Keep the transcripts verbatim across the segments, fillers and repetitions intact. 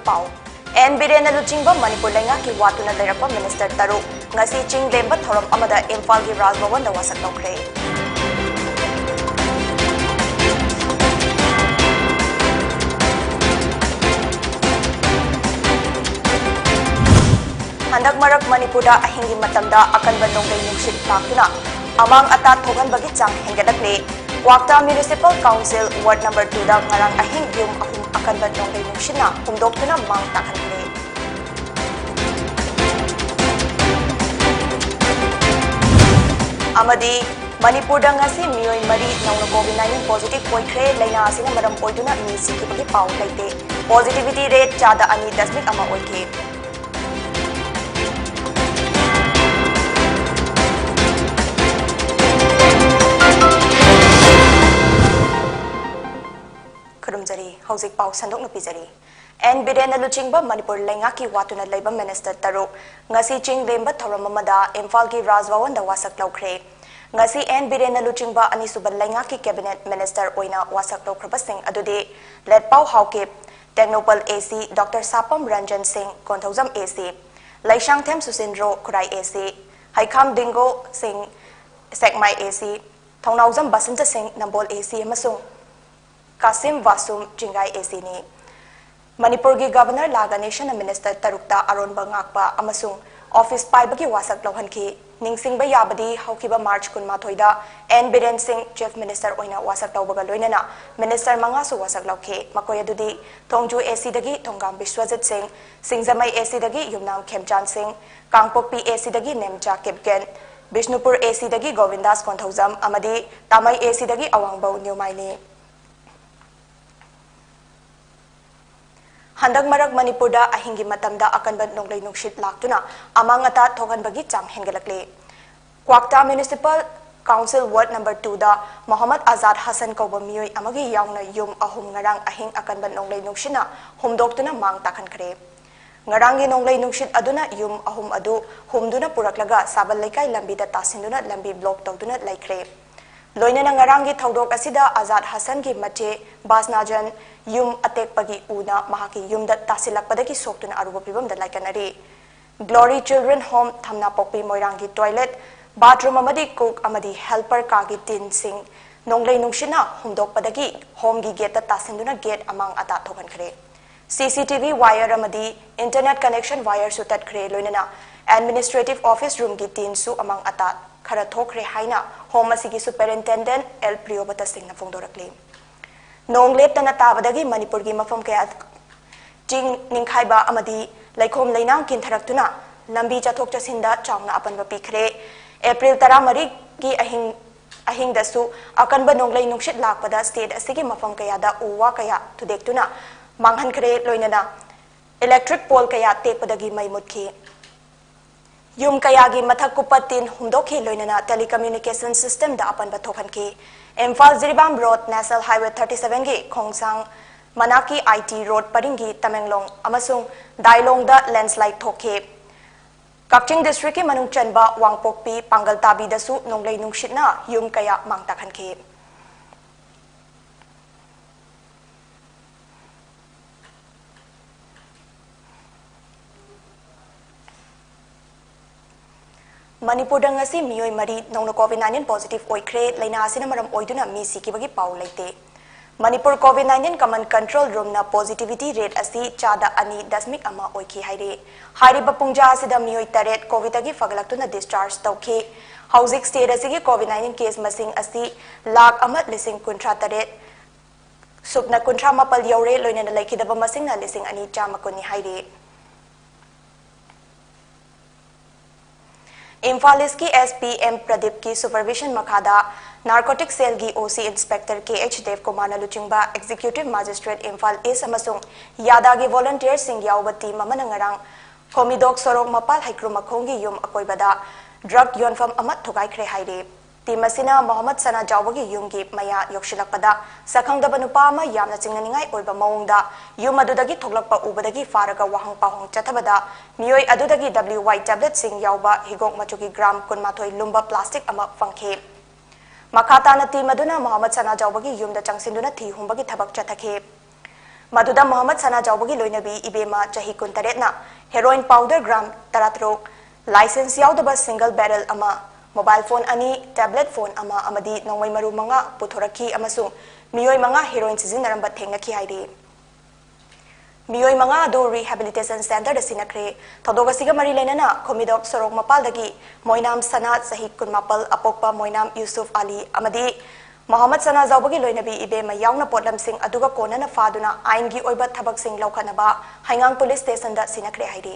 ꯄꯥꯎ꯫ ꯑꯦꯟ ꯕꯤꯔꯦꯟꯅ ꯂꯨꯆꯤꯡꯕ ꯃꯅꯤꯄꯨꯔ ꯂꯩꯉꯥꯛꯀꯤ ꯋꯥꯠꯇꯨꯅ ꯂꯩꯔꯛꯄ ꯃꯤꯅꯤꯁꯇꯔ ꯇꯔꯨꯛ ꯉꯁꯤ ꯆꯤꯡ ꯂꯦꯝꯕ ꯊꯧꯔꯝ ꯑꯃꯗ ꯏꯝꯐꯥꯜꯒꯤ ꯔꯥꯖ ꯚꯋꯟꯗ ꯋꯥꯁꯛ ꯂꯧꯈ꯭ꯔꯦ꯫ ꯍꯟꯗꯛ ꯃꯔꯛ ꯃꯅꯤꯄꯨꯔꯗ ꯑꯍꯤꯡꯒꯤ ꯃꯇꯝꯗ ꯑꯀꯟꯕ ꯅꯣꯡꯂꯩ ꯅꯨꯡꯁꯤꯠ ꯂꯥꯛꯇꯨꯅ ꯑꯃꯥꯡ ꯑꯇꯥ ꯊꯣꯛꯍꯟꯕꯒꯤ ꯆꯥꯡ ꯍꯦꯟꯒꯠꯂꯛꯂꯦ꯫ ꯀ꯭ꯋꯥꯛꯇꯥ ꯃ꯭ꯌꯨꯅꯤꯁꯤꯄꯥꯜ ꯀꯥꯎꯟꯁꯤꯜ ꯋꯥꯔꯗ ꯅꯝꯕꯔ ꯇꯨꯗ ꯉꯔꯥꯡ ꯑꯍꯤꯡ ꯌꯨꯝ ꯑꯍꯨꯝ ꯑꯀꯟꯕ ꯅꯣꯡꯂꯩ ꯅꯨꯡꯁꯤꯠꯅ ꯍꯨꯝꯗꯣꯛꯇꯨꯅ ꯃꯥꯡ ꯇꯥꯛꯍꯟꯈ꯭ꯔꯦ꯫ ꯑꯃꯗꯤ ꯃꯅꯤꯄꯨꯔꯗ ꯉꯁꯤ ꯃꯤꯑꯣꯏ ꯃꯔꯤ ꯅꯧꯅ COVID nineteen positive ꯑꯣꯏꯈ꯭ꯔꯦ꯫ ꯂꯥꯏꯅꯥ ꯑꯁꯤꯅ ꯃꯔꯝ ꯑꯣꯏꯗꯨꯅ ꯃꯤ ꯁꯤꯈꯤꯕꯒꯤ ꯄꯥꯎ ꯂꯩꯇꯦ꯫ Positivity rate ꯆꯥꯗ ꯑꯅꯤ ꯗꯁꯃꯤꯛ ꯑꯃ ꯑꯣꯏꯈꯤ꯫ ꯈꯨꯔꯨꯝꯖꯔꯤ꯫ ꯍꯧꯖꯤꯛ ꯄꯥꯎ ꯁꯟꯗꯣꯛꯅ ꯄꯤꯖꯔꯤ꯫ ꯑꯦꯟ ꯕꯤꯔꯦꯟꯅ ꯂꯨꯆꯤꯡꯕ ꯃꯅꯤꯄꯨꯔ ꯂꯩꯉꯥꯛꯀꯤ ꯋꯥꯠꯇꯨꯅ ꯂꯩꯕ ꯃꯤꯅꯤꯁꯇꯔ ꯇꯔꯨꯛ ꯉꯁꯤ ꯆꯤꯡ ꯂꯦꯝꯕ ꯊꯧꯔꯝ ꯑꯃꯗ ꯏꯝꯐꯥꯜꯒꯤ ꯔꯥꯖ ꯚꯋꯟꯗ ꯋꯥꯁꯛ ꯂꯧꯈ꯭ꯔꯦ꯫ ꯉꯁꯤ ꯑꯦꯟ ꯕꯤꯔꯦꯟꯅ ꯂꯨꯆꯤꯡꯕ ꯑꯅꯤꯁꯨꯕ ꯂꯩꯉꯥꯛꯀꯤ ꯀꯦꯕꯤꯅꯦꯠ ꯃꯤꯅꯤꯁꯇꯔ ꯑꯣꯏꯅ ꯋꯥꯁꯛ ꯂꯧꯈ꯭ꯔꯕꯁꯤꯡ ꯑꯗꯨꯗꯤ ꯂꯦꯠꯄꯥꯎ ꯍꯥꯎꯀꯤꯞ, ꯇꯦꯡꯅꯧꯄꯜ ꯑꯦ ꯁꯤ ꯗꯣꯛꯇꯔ ꯁꯥꯄꯝ ꯔꯟꯖꯟ ꯁꯤꯡ, ꯀꯣꯟꯊꯧꯖꯝ ꯑꯦ ꯁꯤ, ꯂꯩꯁꯥꯡꯊꯦꯝ ꯁꯨꯁꯤꯟꯗ꯭ꯔꯣ ꯈꯨꯔꯥꯏ ꯑꯦ ꯁꯤ, ꯍꯩꯈꯥꯝ ꯗꯤꯡꯒꯣ ꯁꯤꯡ, ꯁꯦꯛꯃꯥꯏ ꯑꯦ ꯁꯤ, ꯊꯧꯅꯥꯎꯖꯝ ꯕꯁꯟꯇ ꯁꯤꯡ, ꯅꯝꯕꯣꯜ ꯑꯦ ꯁꯤ, ꯑꯃꯁꯨꯡ ꯀꯥꯁꯤꯝ ꯋꯥꯁꯨꯝ, ꯆꯤꯡꯒꯥꯏ ꯑꯦ ꯁꯤꯅꯤ꯫ ꯃꯅꯤꯄꯨꯔꯒꯤ ꯒꯚꯔꯅꯔ ꯂꯥ ꯒꯅꯦꯁꯟꯅ ꯃꯤꯅꯤꯁꯇꯔ ꯇꯔꯨꯛꯇ ꯑꯔꯣꯟꯕ ꯉꯥꯛꯄ ꯑꯃꯁꯨꯡ ꯑꯣꯐꯤꯁ ꯄꯥꯏꯕꯒꯤ ꯋꯥꯁꯛ ꯂꯧꯍꯟꯈꯤ꯫ ꯅꯤꯡꯁꯤꯡꯕ ꯌꯥꯕꯗꯤ, ꯍꯧꯈꯤꯕ ꯃꯥꯔꯆ ꯀꯨꯟꯃꯥꯊꯣꯏꯗ ꯑꯦꯟ ꯕꯤꯔꯦꯟ ꯁꯤꯡ ꯆꯤꯐ ꯃꯤꯅꯤꯁꯇꯔ ꯑꯣꯏꯅ ꯋꯥꯁꯛ ꯂꯧꯕꯒ ꯂꯣꯏꯅꯅ ꯃꯤꯅꯤꯁꯇꯔ ꯃꯉꯥꯁꯨ ꯋꯥꯁꯛ ꯂꯧꯈꯤ꯫ ꯃꯈꯣꯏ ꯑꯗꯨꯗꯤ ꯊꯣꯡꯖꯨ ꯑꯦ ꯁꯤꯗꯒꯤ ꯊꯣꯡꯒꯥꯝ ꯕꯤꯁ꯭ꯋꯖꯤꯠ ꯁꯤꯡ, ꯁꯤꯡꯖꯃꯩ ꯑꯦ ꯁꯤꯗꯒꯤ ꯌꯨꯝꯅꯥꯝ ꯈꯦꯝꯆꯥꯟ ꯁꯤꯡ, ꯀꯥꯡꯄꯣꯛꯄꯤ ꯑꯦ ꯁꯤꯗꯒꯤ ꯅꯦꯝꯆꯥ ꯀꯤꯞꯒꯦꯟ, ꯕꯤꯁꯅꯨꯄꯨꯔ ꯑꯦ ꯁꯤꯗꯒꯤ ꯒꯣꯕꯤꯟꯗꯥꯁ ꯀꯣꯟꯊꯧꯖꯝ ꯑꯃꯗꯤ ꯇꯥꯃꯩ ꯑꯦ ꯁꯤꯗꯒꯤ ꯑꯋꯥꯡꯕꯧ ꯅ꯭ꯌꯨꯃꯥꯏꯅꯤ꯫ ꯍꯟꯗꯛ ꯃꯔꯛ ꯃꯅꯤꯄꯨꯔꯗ ꯑꯍꯤꯡꯒꯤ ꯃꯇꯝꯗ ꯑꯀꯟꯕ ꯅꯣꯡꯂꯩ ꯅꯨꯡꯁꯤꯠ ꯂꯥꯛꯇꯨꯅ ꯑꯃꯥꯡ ꯑꯇꯥ ꯊꯣꯛꯍꯟꯕꯒꯤ ꯆꯥꯡ ꯍꯦꯟꯒꯠꯂꯛꯂꯦ꯫ ꯀ꯭ꯋꯥꯛꯇꯥ ꯃ꯭ꯌꯨꯅꯤꯁꯤꯄꯥꯜ ꯀꯥꯎꯟꯁꯤꯜ ꯋꯥꯔꯗ ꯅꯝꯕꯔ ꯇꯨꯗ ꯃꯣꯍꯝꯃꯗ ꯑꯖꯥꯗ ꯍꯁꯟ ꯀꯧꯕ ꯃꯤꯑꯣꯏ ꯑꯃꯒꯤ ꯌꯥꯎꯅ ꯌꯨꯝ ꯑꯍꯨꯝ ꯉꯔꯥꯡ ꯑꯍꯤꯡ ꯑꯀꯟꯕ ꯅꯣꯡꯂꯩ ꯅꯨꯡꯁꯤꯠꯅ ꯍꯨꯝꯗꯣꯛꯇꯨꯅ ꯃꯥꯡ ꯇꯥꯛꯍꯟꯈ꯭ꯔꯦ꯫ ꯉꯔꯥꯡꯒꯤ ꯅꯣꯡꯂꯩ ꯅꯨꯡꯁꯤꯠ ꯑꯗꯨꯅ ꯌꯨꯝ ꯑꯍꯨꯝ ꯑꯗꯨ ꯍꯨꯝꯗꯨꯅ ꯄꯨꯔꯛꯂꯒ ꯁꯥꯕꯜ ꯂꯩꯀꯥꯏ ꯂꯝꯕꯤꯗ ꯇꯥꯁꯤꯟꯗꯨꯅ ꯂꯝꯕꯤ ꯕ꯭ꯂꯣꯛ ꯇꯧꯗꯨꯅ ꯂꯩꯈ꯭ꯔꯦ꯫ ꯂꯣꯏꯅꯅ ꯉꯔꯥꯡꯒꯤ ꯊꯧꯗꯣꯛ ꯑꯁꯤꯗ ꯑꯖꯥꯗ ꯍꯁꯟꯒꯤ ꯃꯆꯦ ꯕꯥꯁꯅꯥꯖꯟ, ꯌꯨꯝ ꯑꯇꯦꯛꯄꯒꯤ ꯎꯅ ꯃꯍꯥꯛꯀꯤ ꯌꯨꯝꯗ ꯇꯥꯁꯤꯜꯂꯛꯄꯗꯒꯤ ꯁꯣꯛꯇꯨꯅ ꯑꯔꯨꯕ ꯐꯤꯕꯝꯗ ꯂꯥꯏꯀꯠꯅꯔꯤ꯫ Glory Children Home, ꯊꯝꯅꯥꯄꯣꯛꯄꯤ ꯃꯣꯏꯔꯥꯡꯒꯤ toilet, bathroom ꯑꯃꯗꯤ cook ꯑꯃꯗꯤ helper ꯀꯥꯒꯤ ꯇꯤꯟꯁꯤꯡ ꯅꯣꯡꯂꯩ ꯅꯨꯡꯁꯤꯠꯅ ꯍꯨꯝꯗꯣꯛꯄꯗꯒꯤ homeꯒꯤ gateꯇ ꯇꯥꯁꯤꯟꯗꯨꯅ gate ꯑꯃꯥꯡ ꯑꯇꯥ ꯊꯣꯛꯍꯟꯈ꯭ꯔꯦ꯫ CCTV wire ꯑꯃꯗꯤ internet connection wireꯁꯨ ꯇꯠꯈ꯭ꯔꯦ, ꯂꯣꯏꯅꯅ administrative office roomꯒꯤ ꯇꯤꯟꯁꯨ ꯑꯃꯥꯡ ꯑꯇꯥ ꯈꯔ ꯊꯣꯛꯈ꯭ꯔꯦ ꯍꯥꯏꯅ home ꯑꯁꯤꯒꯤ superintendent ꯑꯦꯜ ꯄ꯭ꯔꯤꯌꯣꯕꯇ ꯁꯤꯡꯅ ꯐꯣꯡꯗꯣꯔꯛꯂꯤ꯫ ꯅꯣꯡ ꯂꯦꯞꯇꯅ ꯇꯥꯕꯗꯒꯤ ꯃꯅꯤꯄꯨꯔꯒꯤ ꯃꯐꯝ ꯀꯌꯥ ꯆꯤꯡ ꯅꯤꯡꯈꯥꯏꯕ ꯑꯃꯗꯤ ꯂꯩꯈꯣꯝ ꯂꯩꯅꯥꯡ ꯀꯤꯟꯊꯔꯛꯇꯨꯅ ꯂꯝꯕꯤ ꯆꯠꯊꯣꯛ ꯆꯠꯁꯤꯟꯗ ꯆꯥꯎꯅ ꯑꯄꯟꯕ ꯄꯤꯈ꯭ꯔꯦ꯫ ꯑꯦꯄ꯭ꯔꯤꯜ ꯇꯔꯥꯃꯔꯤꯒꯤ ꯑꯍꯤꯡ, ꯑꯍꯤꯡꯗꯁꯨ ꯑꯀꯟꯕ ꯅꯣꯡꯂꯩ ꯅꯨꯡꯁꯤꯠ ꯂꯥꯛꯄꯗ state ꯑꯁꯤꯒꯤ ꯃꯐꯝ ꯀꯌꯥꯗ ꯎ ꯋꯥ ꯀꯌꯥ ꯊꯨꯗꯦꯛꯇꯨꯅ ꯃꯥꯡꯍꯟꯈ꯭ꯔꯦ, ꯂꯣꯏꯅꯅ electric pole ꯀꯌꯥ ꯇꯦꯛꯄꯗꯒꯤ ꯃꯩ ꯃꯨꯠꯈꯤ꯫ ꯌꯨꯝ ꯀꯌꯥꯒꯤ ꯃꯊꯛ ꯀꯨꯞꯄ ꯇꯤꯟ ꯍꯨꯝꯗꯣꯛꯈꯤ, ꯂꯣꯏꯅꯅ telecommunication systemꯗ ꯑꯄꯟꯕ ꯊꯣꯛꯍꯟꯈꯤ꯫ Imphal Jiribam road, National Highway thirty sevenꯒꯤ ꯈꯣꯡꯁꯥꯡ ꯃꯅꯥꯛꯀꯤ IT road ꯄꯔꯤꯡꯒꯤ Tamenglong ꯑꯃꯁꯨꯡ ꯗꯥꯏꯂꯣꯡꯗ landslide ꯊꯣꯛꯈꯤ꯫ ꯀꯛꯆꯤꯡ districtꯀꯤ ꯃꯅꯨꯡ ꯆꯟꯕ ꯋꯥꯡꯄꯣꯛꯄꯤ ꯄꯥꯡꯒꯜ ꯇꯥꯕꯤꯗꯁꯨ ꯅꯣꯡꯂꯩ ꯅꯨꯡꯁꯤꯠꯅ ꯌꯨꯝ ꯀꯌꯥ ꯃꯥꯡ ꯇꯥꯛꯍꯟꯈꯤ꯫ ꯃꯅꯤꯄꯨꯔꯗ ꯉꯁꯤ ꯃꯤꯑꯣꯏ ꯃꯔꯤ ꯅꯧꯅ COVID nineteen positive ꯑꯣꯏꯈ꯭ꯔꯦ꯫ ꯂꯥꯏꯅꯥ ꯑꯁꯤꯅ ꯃꯔꯝ ꯑꯣꯏꯗꯨꯅ ꯃꯤ ꯁꯤꯈꯤꯕꯒꯤ ꯄꯥꯎ ꯂꯩꯇꯦ꯫ Manipur COVID nineteen common control roomꯅ positivity rate ꯑꯁꯤ ꯆꯥꯗ ꯑꯅꯤ ꯗꯁꯃꯤꯛ ꯑꯃ ꯑꯣꯏꯈꯤ ꯍꯥꯏꯔꯤ꯫ ꯍꯥꯏꯔꯤꯕ ꯄꯨꯡꯖꯥ ꯑꯁꯤꯗ ꯃꯤꯑꯣꯏ ꯇꯔꯦꯠ COVIDꯇꯒꯤ ꯐꯒꯠꯂꯛꯇꯨꯅ discharge ꯇꯧꯈꯤ꯫ ꯍꯧꯖꯤꯛ state ꯑꯁꯤꯒꯤ COVID nineteen case ꯃꯁꯤꯡ ꯑꯁꯤ ꯂꯥꯈ ꯑꯃ ꯂꯤꯁꯤꯡ ꯀꯨꯟꯊ꯭ꯔꯥ ꯇꯔꯦꯠ ꯁꯨꯞꯅ ꯀꯨꯟꯊ꯭ꯔꯥ ꯃꯥꯄꯜ ꯌꯧꯔꯦ, ꯂꯣꯏꯅꯅ ꯂꯩꯈꯤꯗꯕ ꯃꯁꯤꯡꯅ ꯂꯤꯁꯤꯡ ꯑꯅꯤ ꯆꯥꯝꯃ ꯀꯨꯟꯅꯤ ꯍꯥꯏꯔꯤ꯫ ꯏꯝꯐꯥꯜ Eastꯀꯤ SP M ꯄ꯭ꯔꯗꯤꯞꯀꯤ supervision ꯃꯈꯥꯗ narcotic cellꯒꯤ OC Inspector Kh ꯗꯦꯕꯀꯨꯃꯥꯔꯅ ꯂꯨꯆꯤꯡꯕ executive magistrate ꯏꯝꯐꯥꯜ East ꯑꯃꯁꯨꯡ ꯌꯥꯗꯥꯒꯤ volunteerꯁꯤꯡ ꯌꯥꯎꯕ team ꯑꯃꯅ ꯉꯔꯥꯡ ꯈꯣꯃꯤꯗꯣꯛ ꯁꯣꯔꯣꯛ ꯃꯄꯥꯜ ꯍꯩꯀ꯭ꯔꯨ ꯃꯈꯣꯡꯒꯤ ꯌꯨꯝ ꯑꯀꯣꯏꯕꯗ drug ꯌꯣꯟꯐꯝ ꯑꯃ ꯊꯨꯒꯥꯏꯈ꯭ꯔꯦ ꯍꯥꯏꯔꯤ꯫ Team ꯑꯁꯤꯅ ꯃꯣꯍꯝꯃꯗ ꯁꯅꯥꯖꯥꯎꯕꯒꯤ ꯌꯨꯝꯒꯤ ꯃꯌꯥ ꯌꯧꯁꯤꯜꯂꯛꯄꯗ ꯁꯛꯈꯪꯗꯕ ꯅꯨꯄꯥ ꯑꯃ ꯌꯥꯝꯅ ꯆꯤꯡꯅꯅꯤꯡꯉꯥꯏ ꯑꯣꯏꯕ ꯃꯑꯣꯡꯗ ꯌꯨꯝ ꯑꯗꯨꯗꯒꯤ ꯊꯣꯛꯂꯛꯄ ꯎꯕꯗꯒꯤ ꯐꯥꯔꯒ ꯋꯥꯍꯪ ꯄꯥꯎꯍꯪ ꯆꯠꯊꯕꯗ ꯃꯤꯑꯣꯏ ꯑꯗꯨꯗꯒꯤ WY tabletꯁꯤꯡ ꯌꯥꯎꯕ ꯍꯤꯒꯣꯛ ꯃꯆꯨꯒꯤ gram ꯀꯨꯟꯃꯥꯊꯣꯏ ꯂꯨꯝꯕ plastic ꯑꯃ ꯐꯪꯈꯤ꯫ ꯃꯈꯥ ꯇꯥꯅ team ꯑꯗꯨꯅ ꯃꯣꯍꯝꯃꯗ ꯁꯅꯥꯖꯥꯎꯕꯒꯤ ꯌꯨꯝꯗ ꯆꯪꯁꯤꯟꯗꯨꯅ ꯊꯤ ꯍꯨꯝꯕꯒꯤ ꯊꯕꯛ ꯆꯠꯊꯈꯤ꯫ ꯃꯗꯨꯗ ꯃꯣꯍꯝꯃꯗ ꯁꯅꯥꯖꯥꯎꯕꯒꯤ ꯂꯣꯏꯅꯕꯤ ꯏꯕꯦꯝꯃ ꯆꯍꯤ ꯀꯨꯟꯇꯔꯦꯠꯅ heroin powder gram ꯇꯔꯥꯇꯔꯨꯛ, license ꯌꯥꯎꯗꯕ single barrel ꯑꯃ, mobile phone ꯑꯅꯤ, tablet phone ꯑꯃ ꯑꯃꯗꯤ ꯅꯣꯡꯃꯩ ꯃꯔꯨ ꯃꯉꯥ ꯄꯨꯊꯣꯔꯛꯈꯤ ꯑꯃꯁꯨꯡ ꯃꯤꯑꯣꯏ ꯃꯉꯥ heroin ꯁꯤꯖꯤꯟꯅꯔꯝꯕ ꯊꯦꯡꯅꯈꯤ ꯍꯥꯏꯔꯤ꯫ ꯃꯤꯑꯣꯏ ꯃꯉꯥ ꯑꯗꯨ rehabilitation centreꯗ ꯁꯤꯟꯅꯈ꯭ꯔꯦ꯫ ꯊꯧꯗꯣꯛ ꯑꯁꯤꯒ ꯃꯔꯤ ꯂꯩꯅꯅ ꯈꯨꯃꯤꯗꯣꯛ ꯁꯣꯔꯣꯛ ꯃꯄꯥꯜꯗꯒꯤ ꯃꯣꯏꯅꯥꯝ ꯁꯅꯥ ꯆꯍꯤ ꯀꯨꯟꯃꯥꯄꯜ ꯑꯄꯣꯛꯄ ꯃꯣꯏꯅꯥꯝ ꯌꯨꯁꯨꯐ ꯑꯂꯤ ꯑꯃꯗꯤ ꯃꯣꯍꯝꯃꯗ ꯁꯅꯥꯖꯥꯎꯕꯒꯤ ꯂꯣꯏꯅꯕꯤ ꯏꯕꯦꯝꯃ ꯌꯥꯎꯅ ꯄꯣꯠꯂꯝꯁꯤꯡ ꯑꯗꯨꯒ ꯀꯣꯟꯅꯅ ꯐꯥꯗꯨꯅ ꯑꯥꯏꯟꯒꯤ ꯑꯣꯏꯕ ꯊꯕꯛꯁꯤꯡ ꯂꯧꯈꯠꯅꯕ ꯍꯩꯉꯥꯡ police stationꯗ ꯁꯤꯟꯅꯈ꯭ꯔꯦ ꯍꯥꯏꯔꯤ꯫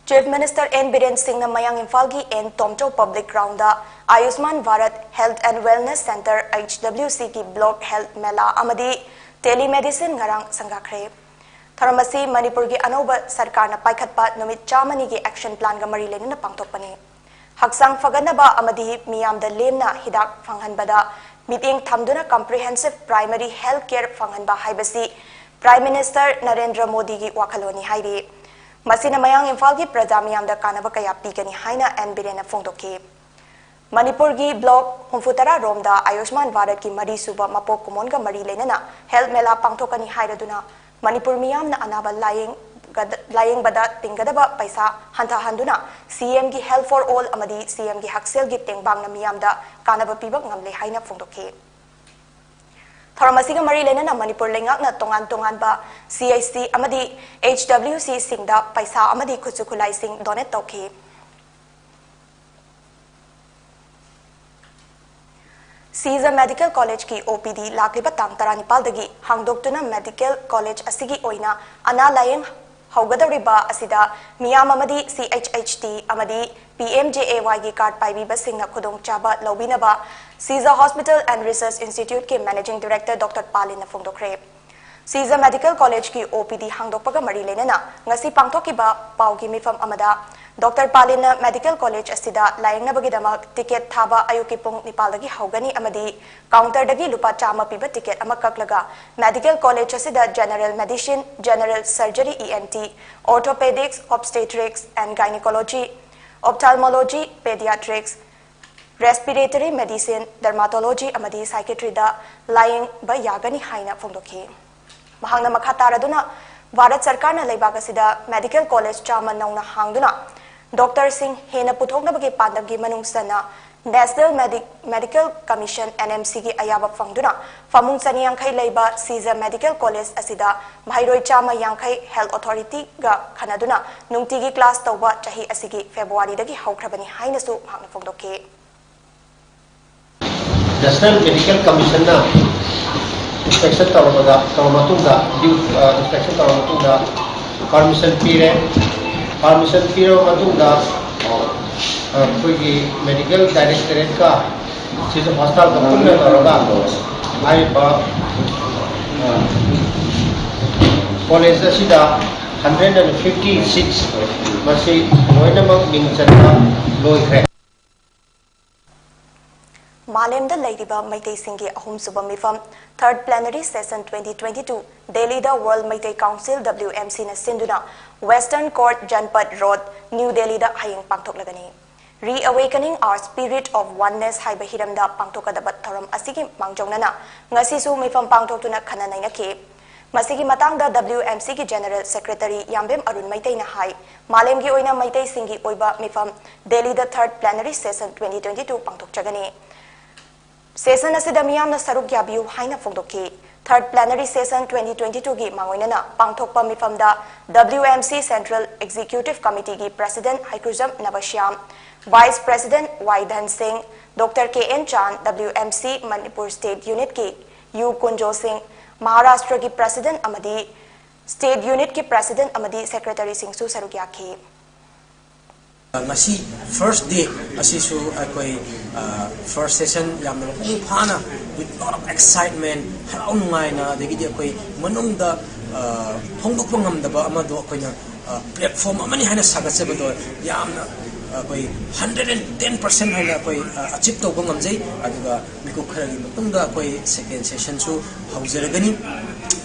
Chief Minister N ꯕꯤꯔꯦꯟ ꯁꯤꯡꯅ ꯃꯌꯥꯡ ꯏꯝꯐꯥꯜꯒꯤ ꯑꯦꯟ ꯇꯣꯝꯆꯧ Public Groundꯗ Ayushman Bharat Health and Wellness Centre, HWCꯒꯤ block health ꯃꯦꯂꯥ ꯑꯃꯗꯤ telemedicine ꯉꯔꯥꯡ ꯁꯪꯒꯥꯈ꯭ꯔꯦ꯫ ꯊꯧꯔꯝ ꯑꯁꯤ ꯃꯅꯤꯄꯨꯔꯒꯤ ꯑꯅꯧꯕ ꯁꯔꯀꯥꯔꯅ ꯄꯥꯏꯈꯠꯄ ꯅꯨꯃꯤꯠ ꯆꯥꯝꯃꯅꯤꯒꯤ action planꯒ ꯃꯔꯤ ꯂꯩꯅꯅ ꯄꯥꯡꯊꯣꯛꯄꯅꯤ꯫ ꯍꯛꯆꯥꯡ ꯐꯒꯠꯅꯕ ꯑꯃꯗꯤ ꯃꯤꯌꯥꯝꯗ ꯂꯦꯝꯅ ꯍꯤꯗꯥꯛ ꯐꯪꯍꯟꯕꯗ ꯃꯤꯠꯌꯦꯡ ꯊꯝꯗꯨꯅ comprehensive primary health care ꯐꯪꯍꯟꯕ ꯍꯥꯏꯕꯁꯤ Prime Minister ꯅꯔꯦꯟꯗ꯭ꯔ ꯃꯣꯗꯤꯒꯤ ꯋꯥꯈꯜꯂꯣꯟꯅꯤ ꯍꯥꯏꯔꯤ꯫ ꯃꯁꯤꯅ ꯃꯌꯥꯡ ꯏꯝꯐꯥꯜꯒꯤ ꯄ꯭ꯔꯖꯥ ꯃꯤꯌꯥꯝꯗ ꯀꯥꯟꯅꯕ ꯀꯌꯥ ꯄꯤꯒꯅꯤ ꯍꯥꯏꯅ ꯑꯦꯟ ꯕꯤꯔꯦꯟꯅ ꯐꯣꯡꯗꯣꯛꯈꯤ꯫ ꯃꯅꯤꯄꯨꯔꯒꯤ block ꯍꯨꯝꯐꯨꯇꯔꯥ ꯔꯣꯝꯗ ꯑꯌꯨꯁꯃꯥꯟ ꯚꯥꯔꯠꯀꯤ ꯃꯔꯤ ꯁꯨꯕ ꯃꯄꯣꯛ ꯀꯨꯝꯑꯣꯟꯒ ꯃꯔꯤ ꯂꯩꯅꯅ health ꯃꯦꯂꯥ ꯄꯥꯡꯊꯣꯛꯀꯅꯤ ꯍꯥꯏꯔꯗꯨꯅ ꯃꯅꯤꯄꯨꯔ ꯃꯤꯌꯥꯝꯅ ꯑꯅꯥꯕ ꯂꯥꯌꯦꯡꯒꯗ-, ꯂꯥꯌꯦꯡꯕꯗ ꯇꯤꯡꯒꯗꯕ ꯄꯩꯁꯥ ꯍꯟꯊꯍꯟꯗꯨꯅ CMꯒꯤ Health for All ꯑꯃꯗꯤ CMꯒꯤ ꯍꯛꯁꯦꯜꯒꯤ ꯇꯦꯡꯕꯥꯡꯅ ꯃꯤꯌꯥꯝꯗ ꯀꯥꯟꯅꯕ ꯄꯤꯕ ꯉꯝꯂꯦ ꯍꯥꯏꯅ ꯐꯣꯡꯗꯣꯛꯈꯤ꯫ ꯊꯧꯔꯝ ꯑꯁꯤꯒ ꯃꯔꯤ ꯂꯩꯅꯅ ꯃꯅꯤꯄꯨꯔ ꯂꯩꯉꯥꯛꯅ ꯇꯣꯉꯥꯟ ꯇꯣꯉꯥꯟꯕ CHC ꯑꯃꯗꯤ HWCꯁꯤꯡꯗ ꯄꯩꯁꯥ ꯑꯃꯗꯤ ꯈꯨꯠꯁꯨ ꯈꯨꯠꯂꯥꯏꯁꯤꯡ donate ꯇꯧꯈꯤ꯫ ꯁꯤꯖ Medical Collegeꯀꯤ OPD ꯂꯥꯛꯂꯤꯕ ꯇꯥꯡ ꯇꯔꯥꯅꯤꯄꯥꯜꯗꯒꯤ ꯍꯥꯡꯗꯣꯛꯇꯨꯅ medical college ꯑꯁꯤꯒꯤ ꯑꯣꯏꯅ ꯑꯅꯥ ꯂꯥꯌꯦꯡ ꯍꯧꯒꯗꯧꯔꯤꯕ ꯑꯁꯤꯗ ꯃꯤꯌꯥꯝ ꯑꯃꯗꯤ CHHT ꯑꯃꯗꯤ PMJAYꯒꯤ card ꯄꯥꯏꯕꯤꯕꯁꯤꯡꯅ ꯈꯨꯗꯣꯡꯆꯥꯕ ꯂꯧꯕꯤꯅꯕ Caesar Hospital and Research Instituteꯀꯤ Managing Director Doctor ꯄꯥꯂꯤꯟꯅ ꯐꯣꯡꯗꯣꯛꯈ꯭ꯔꯦ꯫ Shija Medical Collegeꯀꯤ OPD ꯍꯥꯡꯗꯣꯛꯄꯒ ꯃꯔꯤ ꯂꯩꯅꯅ ꯉꯁꯤ ꯄꯥꯡꯊꯣꯛꯈꯤꯕ ꯄꯥꯎꯒꯤ ꯃꯤꯐꯝ ꯑꯃꯗ Doctor ꯄꯥꯂꯤꯟꯅ medical college ꯑꯁꯤꯗ ꯂꯥꯌꯦꯡꯅꯕꯒꯤꯗꯃꯛ ticket ꯊꯥꯕ ꯑꯌꯨꯛꯀꯤ ꯄꯨꯡ ꯅꯤꯄꯥꯜꯗꯒꯤ ꯍꯧꯒꯅꯤ ꯑꯃꯗꯤ counterꯗꯒꯤ ꯂꯨꯄꯥ ꯆꯥꯝꯃ ꯄꯤꯕ ticket ꯑꯃ ꯀꯛꯂꯒ medical college ꯑꯁꯤꯗ general medicine, general surgery, ENT, orthopedics, obstetrics and gynecology, ophthalmology, pediatrics, Respiratory Medicine, Dermatology ꯑꯃꯗꯤ Psychiatryꯗ ꯂꯥꯌꯦꯡꯕ ꯌꯥꯒꯅꯤ ꯍꯥꯏꯅ ꯐꯣꯡꯗꯣꯛꯈꯤ꯫ ꯃꯍꯥꯛꯅ ꯃꯈꯥ ꯇꯥꯔꯗꯨꯅ ꯚꯥꯔꯠ ꯁꯔꯀꯥꯔꯅ ꯂꯩꯕꯥꯛ ꯑꯁꯤꯗ medical college ꯆꯥꯝꯃ ꯅꯧꯅ ꯍꯥꯡꯗꯨꯅ doctorꯁꯤꯡ ꯍꯦꯟꯅ ꯄꯨꯊꯣꯛꯅꯕꯒꯤ ꯄꯥꯟꯗꯝꯒꯤ ꯃꯅꯨꯡ ꯆꯟꯅ National Medi-, Medical Commission, NMCꯒꯤ ꯑꯌꯥꯕ ꯐꯪꯗꯨꯅ ꯐꯃꯨꯡ ꯆꯅꯤꯌꯥꯡꯈꯩ ꯂꯩꯕ ꯁꯤꯖ Medical College ꯑꯁꯤꯗ ꯃꯍꯩꯔꯣꯏ ꯆꯥꯝꯃ ꯌꯥꯡꯈꯩ Health Authorityꯒ ꯈꯟꯅꯗꯨꯅ ꯅꯨꯡꯇꯤꯒꯤ class ꯇꯧꯕ ꯆꯍꯤ ꯑꯁꯤꯒꯤ Februaryꯗꯒꯤ ꯍꯧꯈ꯭ꯔꯕꯅꯤ ꯍꯥꯏꯅꯁꯨ ꯃꯍꯥꯛꯅ ꯐꯣꯡꯗꯣꯛꯈꯤ꯫ National Medical Commissionꯅ inspection ꯇꯧꯔꯕꯗ, ꯇꯧꯔꯕ ꯃꯇꯨꯡꯗ, due, ꯑ, inspection ꯇꯧꯔꯕ ꯃꯇꯨꯡꯗ permission ꯄꯤꯔꯦ꯫ Permission ꯄꯤꯔꯕ ꯃꯇꯨꯡꯗ, ꯑ, ꯑꯩꯈꯣꯏꯒꯤ medical directorateꯀ ꯁꯤꯁꯨ hospitalꯒ ꯄꯨꯟꯅ ꯇꯧꯔꯒ ꯍꯥꯏꯔꯤꯕ, ꯑ, college ꯑꯁꯤꯗ hundred and fifty seats ꯃꯁꯤ ꯂꯣꯏꯅꯃꯛ ꯃꯤꯡ ꯆꯟꯕ ꯂꯣꯏꯈ꯭ꯔꯦ꯫ ꯃꯥꯂꯦꯝꯗ ꯂꯩꯔꯤꯕ ꯃꯩꯇꯩꯁꯤꯡꯒꯤ ꯑꯍꯨꯝꯁꯨꯕ ꯃꯤꯐꯝ Third Plenary Session twenty twenty-two ꯗꯦꯜꯂꯤꯗ World Meitei Council, WMCꯅ ꯁꯤꯟꯗꯨꯅ Western Court, Janpat Road, New Delhiꯗ ꯍꯌꯦꯡ ꯄꯥꯡꯊꯣꯛꯂꯒꯅꯤ꯫ Reawakening Our Spirit of Oneness ꯍꯥꯏꯕ ꯍꯤꯔꯝꯗ ꯄꯥꯡꯊꯣꯛꯀꯗꯕ ꯊꯧꯔꯝ ꯑꯁꯤꯒꯤ ꯃꯥꯡꯖꯧꯅꯅ ꯉꯁꯤꯁꯨ ꯃꯤꯐꯝ ꯄꯥꯡꯊꯣꯛꯇꯨꯅ ꯈꯟꯅ ꯅꯩꯅꯈꯤ꯫ ꯃꯁꯤꯒꯤ ꯃꯇꯥꯡꯗ WMCꯒꯤ General Secretary ꯌꯥꯝꯕꯦꯝ ꯑꯔꯨꯟ ꯃꯩꯇꯩꯅ ꯍꯥꯏ, ꯃꯥꯂꯦꯝꯒꯤ ꯑꯣꯏꯅ ꯃꯩꯇꯩꯁꯤꯡꯒꯤ ꯑꯣꯏꯕ ꯃꯤꯐꯝ ꯗꯦꯜꯂꯤꯗ Third Plenary Session twenty twenty-two ꯄꯥꯡꯊꯣꯛꯆꯒꯅꯤ꯫ Session ꯑꯁꯤꯗ ꯃꯤꯌꯥꯝꯅ ꯁꯔꯨꯛ ꯌꯥꯕꯤꯌꯨ ꯍꯥꯏꯅ ꯐꯣꯡꯗꯣꯛꯈꯤ꯫ Third Plenary Session twenty twenty-twoꯒꯤ ꯃꯥꯡꯑꯣꯏꯅꯅ ꯄꯥꯡꯊꯣꯛꯄ ꯃꯤꯐꯝꯗ WMC Central Executive Committeeꯒꯤ President ꯍꯩꯀ꯭ꯔꯨꯖꯝ ꯅꯕꯁ꯭ꯌꯥꯝ, Vice President ꯋꯥꯏ Dhan Singh, Doctor K N Chan, WMC Manipur State Unitꯀꯤ ꯌꯨ ꯀꯨꯟꯖꯣ ꯁꯤꯡ, ꯃꯍꯥꯔꯥꯁꯇ꯭ꯔꯒꯤ President ꯑꯃꯗꯤ State Unitꯀꯤ President ꯑꯃꯗꯤ Secretaryꯁꯤꯡꯁꯨ ꯁꯔꯨꯛ ꯌꯥꯈꯤ꯫ ꯉꯁꯤ first day ꯑꯁꯤꯁꯨ ꯑꯩꯈꯣꯏ, ꯑ, first session ꯌꯥꯝꯅ ꯃꯄꯨꯡ ꯐꯥꯅ with lot of excitement, ꯍꯔꯥꯎ ꯅꯨꯡꯉꯥꯏꯅ, ꯑꯗꯒꯤꯗꯤ ꯑꯩꯈꯣꯏ ꯃꯅꯨꯡꯗ, ꯑ, ꯐꯣꯡꯗꯣꯛꯄ ꯉꯝꯗꯕ ꯑꯃꯗꯣ ꯑꯩꯈꯣꯏꯅ, ꯑ, platform ꯑꯃꯅꯤ ꯍꯥꯏꯅ ꯁꯥꯒꯠꯆꯕꯗꯣ ꯌꯥꯝꯅ ꯑꯩꯈꯣꯏ hundred and ten percent ꯍꯥꯏꯅ ꯑꯩꯈꯣꯏ, ꯑ, achieve ꯇꯧꯕ ꯉꯝꯖꯩ꯫ ꯑꯗꯨꯒ ꯃꯤꯀꯨꯞ ꯈꯔꯒꯤ ꯃꯇꯨꯡꯗ ꯑꯩꯈꯣꯏ second sessionꯁꯨ ꯍꯧꯖꯔꯒꯅꯤ꯫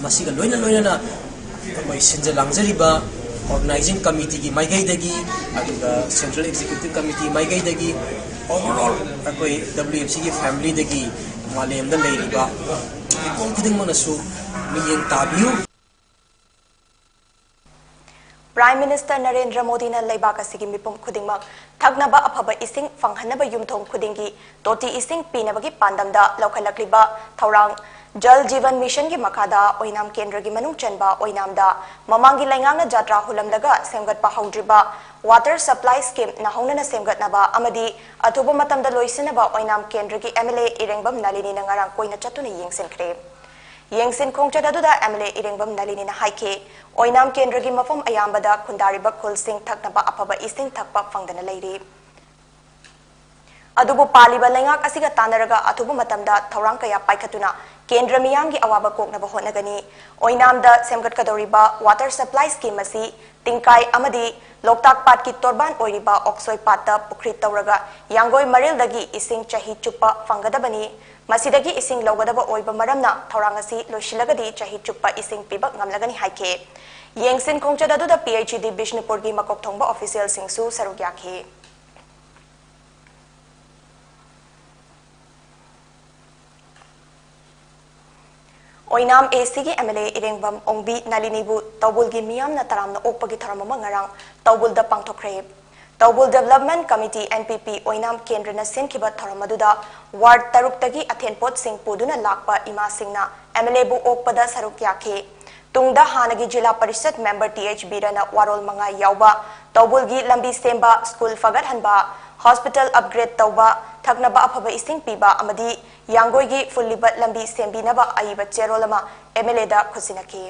ꯃꯁꯤꯒ ꯂꯣꯏꯅ ꯂꯣꯏꯅꯅ ꯑꯩꯈꯣꯏ ꯁꯤꯟꯖ ꯂꯥꯡꯖꯔꯤꯕ ꯑꯣꯔꯒꯅꯥꯏꯖꯤꯡ ꯀꯃꯤꯇꯤꯒꯤ ꯃꯥꯏꯀꯩꯗꯒꯤ, ꯑꯗꯨꯒ ꯁꯦꯟꯇ꯭ꯔꯦꯜ ꯑꯦꯛꯖꯤꯀ꯭ꯌꯨꯇꯤꯚ ꯀꯃꯤꯇꯤ ꯃꯥꯏꯀꯩꯗꯒꯤ, ꯑꯣꯚꯔꯑꯣꯜ ꯑꯩꯈꯣꯏ W M Cꯒꯤ ꯐꯦꯃꯤꯂꯤꯗꯒꯤ ꯃꯥꯂꯦꯝꯗ ꯂꯩꯔꯤꯕ ꯃꯤꯄꯨꯝ ꯈꯨꯗꯤꯡꯃꯛꯅꯁꯨ ꯃꯤꯠꯌꯦꯡ ꯇꯥꯕꯤꯌꯨ꯫ Prime Minister ꯅꯔꯦꯟꯗ꯭ꯔ ꯃꯣꯗꯤꯅ ꯂꯩꯕꯥꯛ ꯑꯁꯤꯒꯤ ꯃꯤꯄꯨꯝ ꯈꯨꯗꯤꯡꯃꯛ ꯊꯛꯅꯕ ꯑꯐꯕ ꯏꯁꯤꯡ ꯐꯪꯍꯟꯅꯕ ꯌꯨꯝꯊꯣꯡ ꯈꯨꯗꯤꯡꯒꯤ ꯇꯣꯇꯤ ꯏꯁꯤꯡ ꯄꯤꯅꯕꯒꯤ ꯄꯥꯟꯗꯝꯗ ꯂꯧꯈꯠꯂꯛꯂꯤꯕ ꯊꯧꯔꯥꯡ ꯖꯜ ꯖꯤꯕꯟ ꯃꯤꯁꯟꯒꯤ ꯃꯈꯥꯗ ꯑꯣꯏꯅꯥꯝ ꯀꯦꯟꯗ꯭ꯔꯒꯤ ꯃꯅꯨꯡ ꯆꯟꯕ ꯑꯣꯏꯅꯥꯝꯗ ꯃꯃꯥꯡꯒꯤ ꯂꯩꯉꯥꯛꯅ ꯖꯥꯇ꯭ꯔꯥ ꯍꯨꯜꯂꯝꯂꯒ ꯁꯦꯝꯒꯠꯄ ꯍꯧꯗ꯭ꯔꯤꯕ ꯋꯥꯇꯔ ꯁꯄ꯭ꯂꯥꯏ ꯁ꯭ꯀꯤꯝ ꯅꯧꯍꯧꯅꯅ ꯁꯦꯝꯒꯠꯅꯕ ꯑꯃꯗꯤ ꯑꯊꯨꯕ ꯃꯇꯝꯗ ꯂꯣꯏꯁꯤꯟꯅꯕ ꯑꯣꯏꯅꯥꯝ ꯀꯦꯟꯗ꯭ꯔꯒꯤ M L A ꯏꯔꯦꯡꯕꯝ ꯅꯂꯤꯅꯤꯅ ꯉꯔꯥꯡ ꯀꯣꯏꯅ ꯆꯠꯇꯨꯅ ꯌꯦꯡꯁꯤꯟꯈ꯭ꯔꯦ꯫ ꯌꯦꯡꯁꯤꯟ ꯈꯣꯡꯆꯠ ꯑꯗꯨꯗ M L A ꯏꯔꯦꯡꯕꯝ ꯅꯂꯤꯅꯤꯅ ꯍꯥꯏꯈꯤ, ꯑꯣꯏꯅꯥꯝ ꯀꯦꯟꯗ꯭ꯔꯒꯤ ꯃꯐꯝ ꯑꯌꯥꯝꯕꯗ ꯈꯨꯟꯗꯥꯔꯤꯕ ꯈꯨꯜꯁꯤꯡ ꯊꯛꯅꯕ ꯑꯐꯕ ꯏꯁꯤꯡ ꯊꯛꯄ ꯐꯪꯗꯅ ꯂꯩꯔꯤ꯫ ꯑꯗꯨꯕꯨ ꯄꯥꯜꯂꯤꯕ ꯂꯩꯉꯥꯛ ꯑꯁꯤꯒ ꯇꯥꯟꯅꯔꯒ ꯑꯊꯨꯕ ꯃꯇꯝꯗ ꯊꯧꯔꯥꯡ ꯀꯌꯥ ꯄꯥꯏꯈꯠꯇꯨꯅ ꯀꯦꯟꯗ꯭ꯔ ꯃꯤꯌꯥꯝꯒꯤ ꯑꯋꯥꯕ ꯀꯣꯛꯅꯕ ꯍꯣꯠꯅꯒꯅꯤ꯫ ꯑꯣꯏꯅꯥꯝꯗ ꯁꯦꯝꯒꯠꯀꯗꯧꯔꯤꯕ ꯋꯥꯇꯔ ꯁꯄ꯭ꯂꯥꯏ ꯁ꯭ꯀꯤꯝ ꯑꯁꯤ ꯇꯤꯡꯀꯥꯏ ꯑꯃꯗꯤ ꯂꯣꯛꯇꯥꯛ ꯄꯥꯠꯀꯤ ꯇꯣꯔꯕꯥꯟ ꯑꯣꯏꯔꯤꯕ ꯑꯣꯛꯁꯣꯏ ꯄꯥꯠꯇ ꯄꯨꯈ꯭ꯔꯤ ꯇꯧꯔꯒ ꯌꯥꯡꯒꯣꯏ ꯃꯔꯤꯜꯗꯒꯤ ꯏꯁꯤꯡ ꯆꯍꯤ ꯆꯨꯞꯄ ꯐꯪꯒꯗꯕꯅꯤ꯫ ꯃꯁꯤꯗꯒꯤ ꯏꯁꯤꯡ ꯂꯧꯒꯗꯕ ꯑꯣꯏꯕ ꯃꯔꯝꯅ ꯊꯧꯔꯥꯡ ꯑꯁꯤ ꯂꯣꯏꯁꯤꯜꯂꯒꯗꯤ ꯆꯍꯤ ꯆꯨꯞꯄ ꯏꯁꯤꯡ ꯄꯤꯕ ꯉꯝꯂꯒꯅꯤ ꯍꯥꯏꯈꯤ꯫ ꯌꯦꯡꯁꯤꯟ ꯈꯣꯡꯆꯠ ꯑꯗꯨꯗ P H E D ꯕꯤꯁꯅꯨꯄꯨꯔꯒꯤ ꯃꯀꯣꯛ ꯊꯣꯡꯕ ꯑꯣꯐꯤꯁꯤꯌꯦꯜꯁꯤꯡꯁꯨ ꯁꯔꯨꯛ ꯌꯥꯈꯤ꯫ ꯑꯣꯏꯅꯥꯝ A Cꯒꯤ M L A ꯏꯔꯦꯡꯕꯝ ꯑꯣꯡꯕꯤ ꯅꯂꯤꯅꯤꯕꯨ ꯇꯧꯕꯨꯜꯒꯤ ꯃꯤꯌꯥꯝꯅ ꯇꯔꯥꯝꯅ ꯑꯣꯛꯄꯒꯤ ꯊꯧꯔꯝ ꯑꯃ ꯉꯔꯥꯡ ꯇꯧꯕꯨꯜꯗ ꯄꯥꯡꯊꯣꯛꯈ꯭ꯔꯦ꯫ ꯇꯧꯕꯨꯜ Development Committee, N P P, ꯑꯣꯏꯅꯥꯝ ꯀꯦꯟꯗ꯭ꯔꯅ ꯁꯤꯟꯈꯤꯕ ꯊꯧꯔꯝ ꯑꯗꯨꯗ ꯋꯥꯔꯗ ꯇꯔꯨꯛꯇꯒꯤ ꯑꯊꯦꯟꯄꯣꯠꯁꯤꯡ ꯄꯨꯗꯨꯅ ꯂꯥꯛꯄ ꯏꯃꯥꯁꯤꯡꯅ M L Aꯕꯨ ꯑꯣꯛꯄꯗ ꯁꯔꯨꯛ ꯌꯥꯈꯤ꯫ ꯇꯨꯡꯗ ꯍꯥꯟꯅꯒꯤ ꯖꯤꯂꯥ ꯄꯔꯤꯁꯠ ꯃꯦꯝꯕꯔ T H ꯕꯤꯔꯅ ꯋꯥꯔꯣꯜ ꯃꯉꯥ ꯌꯥꯎꯕ ꯇꯧꯕꯨꯜꯒꯤ ꯂꯝꯕꯤ ꯁꯦꯝꯕ, ꯁ꯭ꯀꯨꯜ ꯐꯒꯠꯍꯟꯕ, ꯍꯣꯁꯄꯤꯇꯥꯜ ꯑꯞꯒ꯭ꯔꯦꯗ ꯇꯧꯕ, ꯊꯛꯅꯕ ꯑꯐꯕ ꯏꯁꯤꯡ ꯄꯤꯕ ꯑꯃꯗꯤ ꯌꯥꯡꯒꯣꯏꯒꯤ ꯐꯨꯜꯂꯤꯕ ꯂꯝꯕꯤ ꯁꯦꯝꯕꯤꯅꯕ ꯑꯏꯕ ꯆꯦꯔꯣꯜ ꯑꯃ M L Aꯗ ꯈꯨꯠꯁꯤꯟꯅꯈꯤ꯫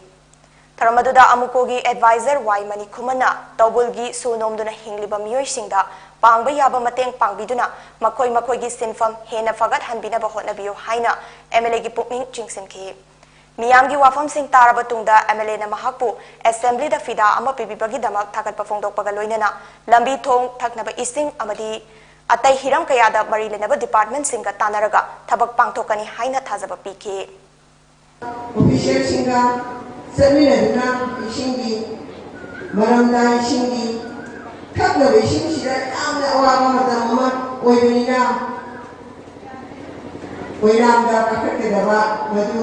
ꯊꯧꯔꯝ ꯑꯗꯨꯗ ꯑꯃꯨꯀꯣꯒꯤ ꯑꯦꯗꯚꯥꯏꯖꯔ ꯋꯥꯏ ꯃꯅꯤꯈꯨꯃꯟꯅ ꯇꯧꯕꯨꯜꯒꯤ ꯁꯨ ꯅꯣꯝꯗꯨꯅ ꯍꯤꯡꯂꯤꯕ ꯃꯤꯑꯣꯏꯁꯤꯡꯗ ꯄꯥꯡꯕ ꯌꯥꯕ ꯃꯇꯦꯡ ꯄꯥꯡꯕꯤꯗꯨꯅ ꯃꯈꯣꯏ ꯃꯈꯣꯏꯒꯤ ꯁꯤꯟꯐꯝ ꯍꯦꯟꯅ ꯐꯒꯠꯍꯟꯕꯤꯅꯕ ꯍꯣꯠꯅꯕꯤꯌꯨ ꯍꯥꯏꯅ M L Aꯒꯤ ꯄꯨꯛꯅꯤꯡ ꯆꯤꯡꯁꯤꯟꯈꯤ꯫ ꯃꯤꯌꯥꯝꯒꯤ ꯋꯥꯐꯝꯁꯤꯡ ꯇꯥꯔꯕ ꯇꯨꯡꯗ M L Aꯅ ꯃꯍꯥꯛꯄꯨ ꯑꯦꯁꯦꯝꯕ꯭ꯂꯤꯗ ꯐꯤꯗꯥ ꯑꯃ ꯄꯤꯕꯤꯕꯒꯤꯗꯃꯛ ꯊꯥꯒꯠꯄ ꯐꯣꯡꯗꯣꯛꯄꯒ ꯂꯣꯏꯅꯅ ꯂꯝꯕꯤ ꯊꯣꯡ, ꯊꯛꯅꯕ ꯏꯁꯤꯡ ꯑꯃꯗꯤ ꯑꯇꯩ ꯍꯤꯔꯝ ꯀꯌꯥꯗ ꯃꯔꯤ ꯂꯩꯅꯕ ꯗꯤꯄꯥꯔꯠꯃꯦꯟꯠꯁꯤꯡꯒ ꯇꯥꯟꯅꯔꯒ ꯊꯕꯛ ꯄꯥꯡꯊꯣꯛꯀꯅꯤ ꯍꯥꯏꯅ ꯊꯥꯖꯕ ꯄꯤꯈꯤ꯫ ꯑꯣꯐꯤꯁꯤꯌꯦꯜꯁꯤꯡꯒ ꯆꯠꯃꯤꯟꯅꯗꯨꯅ ꯏꯁꯤꯡꯒꯤ ꯃꯔꯝꯗ ꯏꯁꯤꯡꯒꯤ, ꯊꯛꯅꯕ ꯏꯁꯤꯡꯁꯤꯗ ꯌꯥꯝꯅ ꯑꯋꯥꯕ ꯃꯇꯝ ꯑꯃ ꯑꯣꯏꯕꯅꯤꯅ, ꯑꯣꯏꯅꯥꯝꯗ ꯄꯥꯏꯈꯠꯀꯗꯕ ꯃꯗꯨ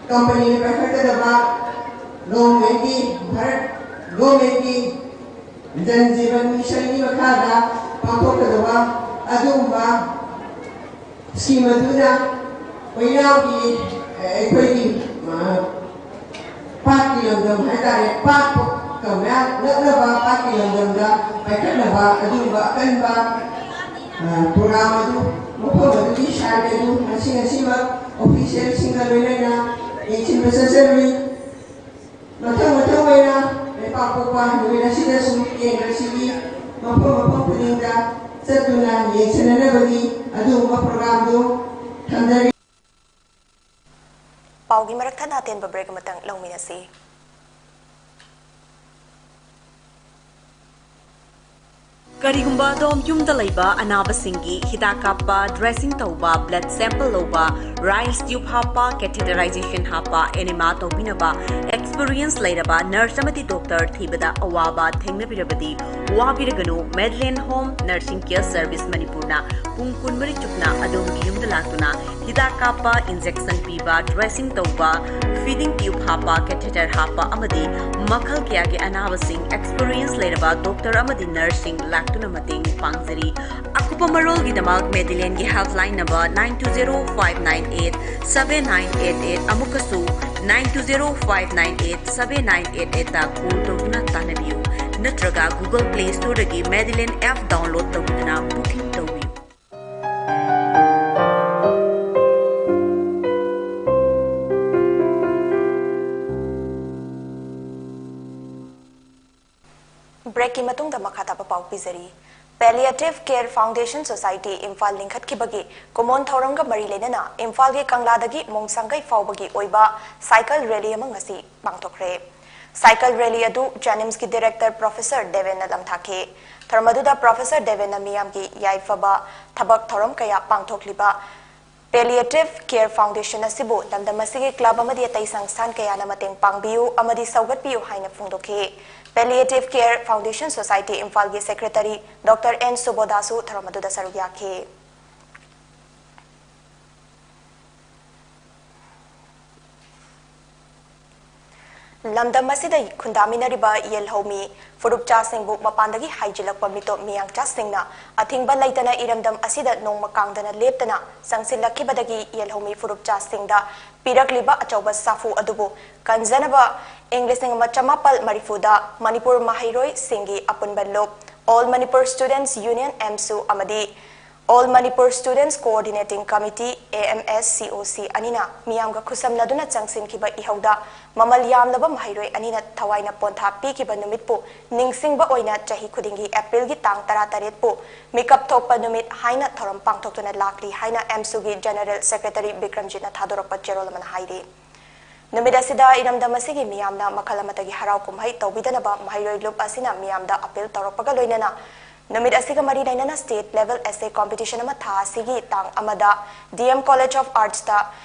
ꯀꯝꯄꯅꯤꯅ ꯄꯥꯏꯈꯠꯀꯗꯕ ꯒꯣꯔꯃꯦꯟꯒꯤ, ꯚꯥꯔꯠ ꯒꯣꯔꯃꯦꯟꯒꯤ ꯖꯜ ꯖꯤꯕꯟ ꯃꯤꯁꯟꯒꯤ ꯃꯈꯥꯗ ꯄꯥꯡꯊꯣꯛꯀꯗꯕ ꯑꯗꯨꯒꯨꯝꯕ ꯁ꯭ꯀꯤꯝ ꯑꯗꯨꯅ ꯑꯣꯏꯅꯥꯝꯒꯤ, ꯑ, ꯑꯩꯈꯣꯏꯒꯤ, ꯑ, ꯄꯥꯠꯀꯤ ꯂꯝꯗꯝ ꯍꯥꯏꯇꯥꯔꯦ, ꯄꯥꯠꯀ ꯃꯌꯥ ꯅꯛꯅꯕ ꯄꯥꯠꯀꯤ ꯂꯝꯗꯝꯗ ꯄꯥꯏꯈꯠꯅꯕ ꯑꯗꯨꯒꯨꯝꯕ ꯑꯀꯟꯕ, ꯑ, ꯄ꯭ꯔꯣꯒ꯭ꯔꯥꯝ ꯑꯗꯨ ꯃꯐꯝ ꯑꯗꯨꯒꯤ ꯁꯥꯏꯠ ꯑꯗꯨ ꯉꯁꯤ ꯉꯁꯤꯃꯛ ꯑꯣꯐꯤꯁꯤꯌꯦꯜꯁꯤꯡꯒ ꯂꯣꯏꯅꯅ ꯌꯦꯡꯁꯤꯟꯕ ꯆꯠꯆꯔꯨꯏ꯫ ꯃꯊꯪ ꯃꯊꯪ ꯑꯣꯏꯅ ꯂꯩꯄꯥꯛꯄꯣꯛꯄ ꯅꯨꯃꯤꯠ ꯑꯁꯤꯗꯁꯨ ꯀꯦꯟꯗ꯭ꯔꯁꯤꯒꯤ ꯃꯐꯝ ꯃꯐꯝ ꯈꯨꯗꯤꯡꯗ ꯆꯠꯇꯨꯅ ꯌꯦꯡꯁꯤꯟꯅꯅꯕꯒꯤ ꯑꯗꯨꯒꯨꯝꯕ ꯄ꯭ꯔꯣꯒ꯭ꯔꯥꯝꯗꯨ ꯊꯝꯖꯔꯤ꯫ ꯄꯥꯎꯒꯤ ꯃꯔꯛ ꯊꯠꯅ ꯑꯇꯦꯟꯕ ꯕ꯭ꯔꯦꯛ ꯑꯃꯇꯪ ꯂꯧꯃꯤꯟꯅꯁꯤ꯫ ꯀꯔꯤꯒꯨꯝꯕ ꯑꯗꯣꯝ ꯌꯨꯝꯗ ꯂꯩꯕ ꯑꯅꯥꯕꯁꯤꯡꯒꯤ ꯍꯤꯗꯥꯛ ꯀꯥꯞꯄ, ꯗ꯭ꯔꯦꯁꯤꯡ ꯇꯧꯕ, ꯕ꯭ꯂꯗ ꯁꯦꯝꯄꯜ ꯂꯧꯕ, ꯔꯥꯏꯁ ꯇ꯭ꯌꯨꯕ ꯍꯥꯞꯄ, ꯀꯦꯊꯦꯇꯔꯥꯏꯖꯦꯁꯟ ꯍꯥꯞꯄ, ꯑꯦꯅꯦꯃꯥ ꯇꯧꯕꯤꯅꯕ ꯑꯦꯛꯁꯄꯤꯔꯤꯌꯦꯟꯁ ꯂꯩꯔꯕ ꯅꯔꯁ ꯑꯃꯗꯤ ꯗꯣꯛꯇꯔ ꯊꯤꯕꯗ ꯑꯋꯥꯕ ꯊꯦꯡꯅꯕꯤꯔꯕꯗꯤ ꯋꯥꯕꯤꯔꯒꯅꯨ꯫ ꯃꯦꯗꯂꯦꯟ ꯍꯣꯝ ꯅꯔꯁꯤꯡ ꯀꯦꯌꯔ ꯁꯔꯚꯤꯁ ꯃꯅꯤꯄꯨꯔꯅ ꯄꯨꯡ ꯀꯨꯟꯃꯔꯤ ꯆꯨꯞꯅ ꯑꯗꯣꯝꯒꯤ ꯌꯨꯝꯗ ꯂꯥꯛꯇꯨꯅ ꯍꯤꯗꯥꯛ ꯀꯥꯞꯄ, ꯏꯟꯖꯦꯛꯁꯟ ꯄꯤꯕ, ꯗ꯭ꯔꯦꯁꯤꯡ ꯇꯧꯕ, ꯐꯤꯗꯤꯡ ꯇ꯭ꯌꯨꯕ ꯍꯥꯞꯄ, ꯀꯦꯊꯦꯇꯔ ꯍꯥꯞꯄ ꯑꯃꯗꯤ ꯃꯈꯜ ꯀꯌꯥꯒꯤ ꯑꯅꯥꯕꯁꯤꯡ ꯑꯦꯛꯁꯄꯤꯔꯤꯌꯦꯟꯁ ꯂꯩꯔꯕ ꯗꯣꯛꯇꯔ ꯑꯃꯗꯤ ꯅꯔꯁꯁꯤꯡ ꯂꯥꯛꯇꯨꯅ ꯃꯇꯦꯡ ꯄꯥꯡꯖꯔꯤ꯫ ꯑꯀꯨꯞꯄ ꯃꯔꯣꯜꯒꯤꯗꯃꯛ ꯃꯦꯗꯤꯂꯦꯟꯒꯤ helpline number nine two zero five nine eight seven nine eight eight ꯑꯃꯨꯛꯀꯁꯨ nine two zero five nine eight seven nine eight eight call ꯇꯧꯗꯨꯅ ꯇꯥꯟꯅꯕꯤꯌꯨ, ꯅꯠꯇ꯭ꯔꯒ Google Play Storeꯗꯒꯤ ꯃꯦꯗꯤꯂꯦꯟ ꯑꯦꯞ ꯗꯥꯎꯟꯂꯣꯗ ꯇꯧꯗꯨꯅ ꯕꯨꯀꯤꯡ ꯇꯧꯕꯤꯌꯨ꯫ ꯕ꯭ꯔꯦꯛꯀꯤ ꯃꯇꯨꯡꯗ ꯃꯈꯥ ꯇꯥꯕ ꯄꯥꯎ ꯄꯤꯖꯔꯤ꯫ Palliative Care Foundation Society Imphal ꯂꯤꯡꯈꯠꯈꯤꯕꯒꯤ ꯀꯨꯃꯣꯟ ꯊꯧꯔꯝꯒ ꯃꯔꯤ ꯂꯩꯅꯅ ꯏꯝꯐꯥꯜꯒꯤ ꯀꯪꯂꯥꯗꯒꯤ ꯃꯣꯡꯁꯥꯡꯒꯩ ꯐꯥꯎꯕꯒꯤ ꯑꯣꯏꯕ ꯁꯥꯏꯀꯜ ꯔꯦꯂꯤ ꯑꯃ ꯉꯁꯤ ꯄꯥꯡꯊꯣꯛꯈ꯭ꯔꯦ꯫ ꯁꯥꯏꯀꯜ ꯔꯦꯂꯤ ꯑꯗꯨ ꯖꯦꯅꯤꯝꯁꯀꯤ ꯗꯤꯔꯦꯛꯇꯔ ꯄ꯭ꯔꯣꯐꯦꯁꯔ ꯗꯦꯕꯦꯟꯅ ꯂꯝꯊꯥꯈꯤ꯫ ꯊꯧꯔꯝ ꯑꯗꯨꯗ ꯄ꯭ꯔꯣꯐꯦꯁꯔ ꯗꯦꯕꯦꯟꯅ ꯃꯤꯌꯥꯝꯒꯤ ꯌꯥꯏꯐꯕ ꯊꯕꯛ ꯊꯧꯔꯝ ꯀꯌꯥ ꯄꯥꯡꯊꯣꯛꯂꯤꯕ Palliative Care Foundation ꯑꯁꯤꯕꯨ ꯂꯝꯗꯝ ꯑꯁꯤꯒꯤ ꯀ꯭ꯂꯕ ꯑꯃꯗꯤ ꯑꯇꯩ ꯁꯪꯁꯊꯥꯟ ꯀꯌꯥꯅ ꯃꯇꯦꯡ ꯄꯥꯡꯕꯤꯌꯨ ꯑꯃꯗꯤ ꯁꯧꯒꯠꯄꯤꯌꯨ ꯍꯥꯏꯅ ꯐꯣꯡꯗꯣꯛꯈꯤ꯫ Palliative Care Foundation Society ꯏꯝꯐꯥꯜꯒꯤ ꯁꯦꯀ꯭ꯔꯦꯇꯔꯤ ꯗꯣꯛꯇꯔ ꯑꯦꯟ ꯁꯨꯕꯣꯗꯥꯁꯨ ꯊꯧꯔꯝ ꯑꯗꯨꯗ ꯁꯔꯨꯛ ꯌꯥꯈꯤ꯫ ꯂꯝꯗꯝ ꯑꯁꯤꯗ ꯈꯨꯟꯗꯥꯃꯤꯟꯅꯔꯤꯕ ꯌꯦꯜꯍꯧꯃꯤ ꯐꯨꯔꯨꯞꯆꯥꯁꯤꯡꯕꯨ ꯃꯄꯥꯟꯗꯒꯤ ꯍꯥꯏꯖꯤꯜꯂꯛꯄ ꯃꯤꯇꯣꯞ ꯃꯤꯌꯥꯡꯆꯥꯁꯤꯡꯅ ꯑꯊꯤꯡꯕ ꯂꯩꯇꯅ ꯏꯔꯝꯗꯝ ꯑꯁꯤꯗ ꯅꯣꯡꯃ ꯀꯥꯡꯗꯅ ꯂꯦꯞꯇꯅ ꯆꯪꯁꯤꯜꯂꯛꯈꯤꯕꯗꯒꯤ ꯌꯦꯜꯍꯧꯃꯤ ꯐꯨꯔꯨꯞꯆꯥꯁꯤꯡꯗ ꯄꯤꯔꯛꯂꯤꯕ ꯑꯆꯧꯕ ꯁꯥꯐꯨ ꯑꯗꯨꯕꯨ ꯀꯟꯖꯅꯕ ꯏꯪ ꯂꯤꯁꯤꯡ ꯑꯃ ꯆꯃꯥꯄꯜ ꯃꯔꯤꯐꯨꯗ ꯃꯅꯤꯄꯨꯔ ꯃꯍꯩꯔꯣꯏꯁꯤꯡꯒꯤ ꯑꯄꯨꯟꯕ ꯂꯨꯞ All Manipur Students Union, ꯑꯦꯝꯁꯨ, ꯑꯃꯗꯤ All Manipur Students Coordinating Committee, A M S C ꯑꯣ ꯁꯤ, ꯑꯅꯤꯅ ꯃꯤꯌꯥꯝꯒ ꯈꯨꯠꯁꯝꯅꯗꯨꯅ ꯆꯪꯁꯤꯟꯈꯤꯕ ꯏꯍꯧꯗ ꯃꯃꯜ ꯌꯥꯝꯂꯕ ꯃꯍꯩꯔꯣꯏ ꯑꯅꯤꯅ ꯊꯋꯥꯏꯅ ꯄꯣꯟꯊꯥ ꯄꯤꯈꯤꯕ ꯅꯨꯃꯤꯠꯄꯨ ꯅꯤꯡꯁꯤꯡꯕ ꯑꯣꯏꯅ ꯆꯍꯤ ꯈꯨꯗꯤꯡꯒꯤ ꯑꯦꯄ꯭ꯔꯤꯜꯒꯤ ꯇꯥꯡ ꯇꯔꯥꯇꯔꯦꯠꯄꯨ ꯃꯤꯀꯞ ꯊꯣꯛꯄ ꯅꯨꯃꯤꯠ ꯍꯥꯏꯅ ꯊꯧꯔꯝ ꯄꯥꯡꯊꯣꯛꯇꯨꯅ ꯂꯥꯛꯂꯤ ꯍꯥꯏꯅ ꯑꯦꯝꯁꯨꯒꯤ ꯖꯦꯅꯔꯦꯜ ꯁꯦꯀ꯭ꯔꯦꯇꯔꯤ ꯕꯤꯀ꯭ꯔꯝꯖꯤꯠꯅ ꯊꯥꯗꯣꯔꯛꯄ ꯆꯦꯔꯣꯜ ꯑꯃꯅ ꯍꯥꯏꯔꯤ꯫ ꯅꯨꯃꯤꯠ ꯑꯁꯤꯗ ꯏꯔꯝꯗꯝ ꯑꯁꯤꯒꯤ ꯃꯤꯌꯥꯝꯅ ꯃꯈꯜ ꯑꯃꯠꯇꯒꯤ ꯍꯔꯥꯎ ꯀꯨꯝꯍꯩ ꯇꯧꯕꯤꯗꯅꯕ ꯃꯍꯩꯔꯣꯏ ꯂꯨꯞ ꯑꯁꯤꯅ ꯃꯤꯌꯥꯝꯗ ꯑꯄꯤꯜ ꯇꯧꯔꯛꯄꯒ ꯂꯣꯏꯅꯅ ꯅꯨꯃꯤꯠ ꯑꯁꯤꯒ ꯃꯔꯤ ꯂꯩꯅꯅ state level essay competition ꯑꯃ ꯊꯥ ꯑꯁꯤꯒꯤ ꯇꯥꯡ ꯑꯃꯗ D M College of Artsꯇ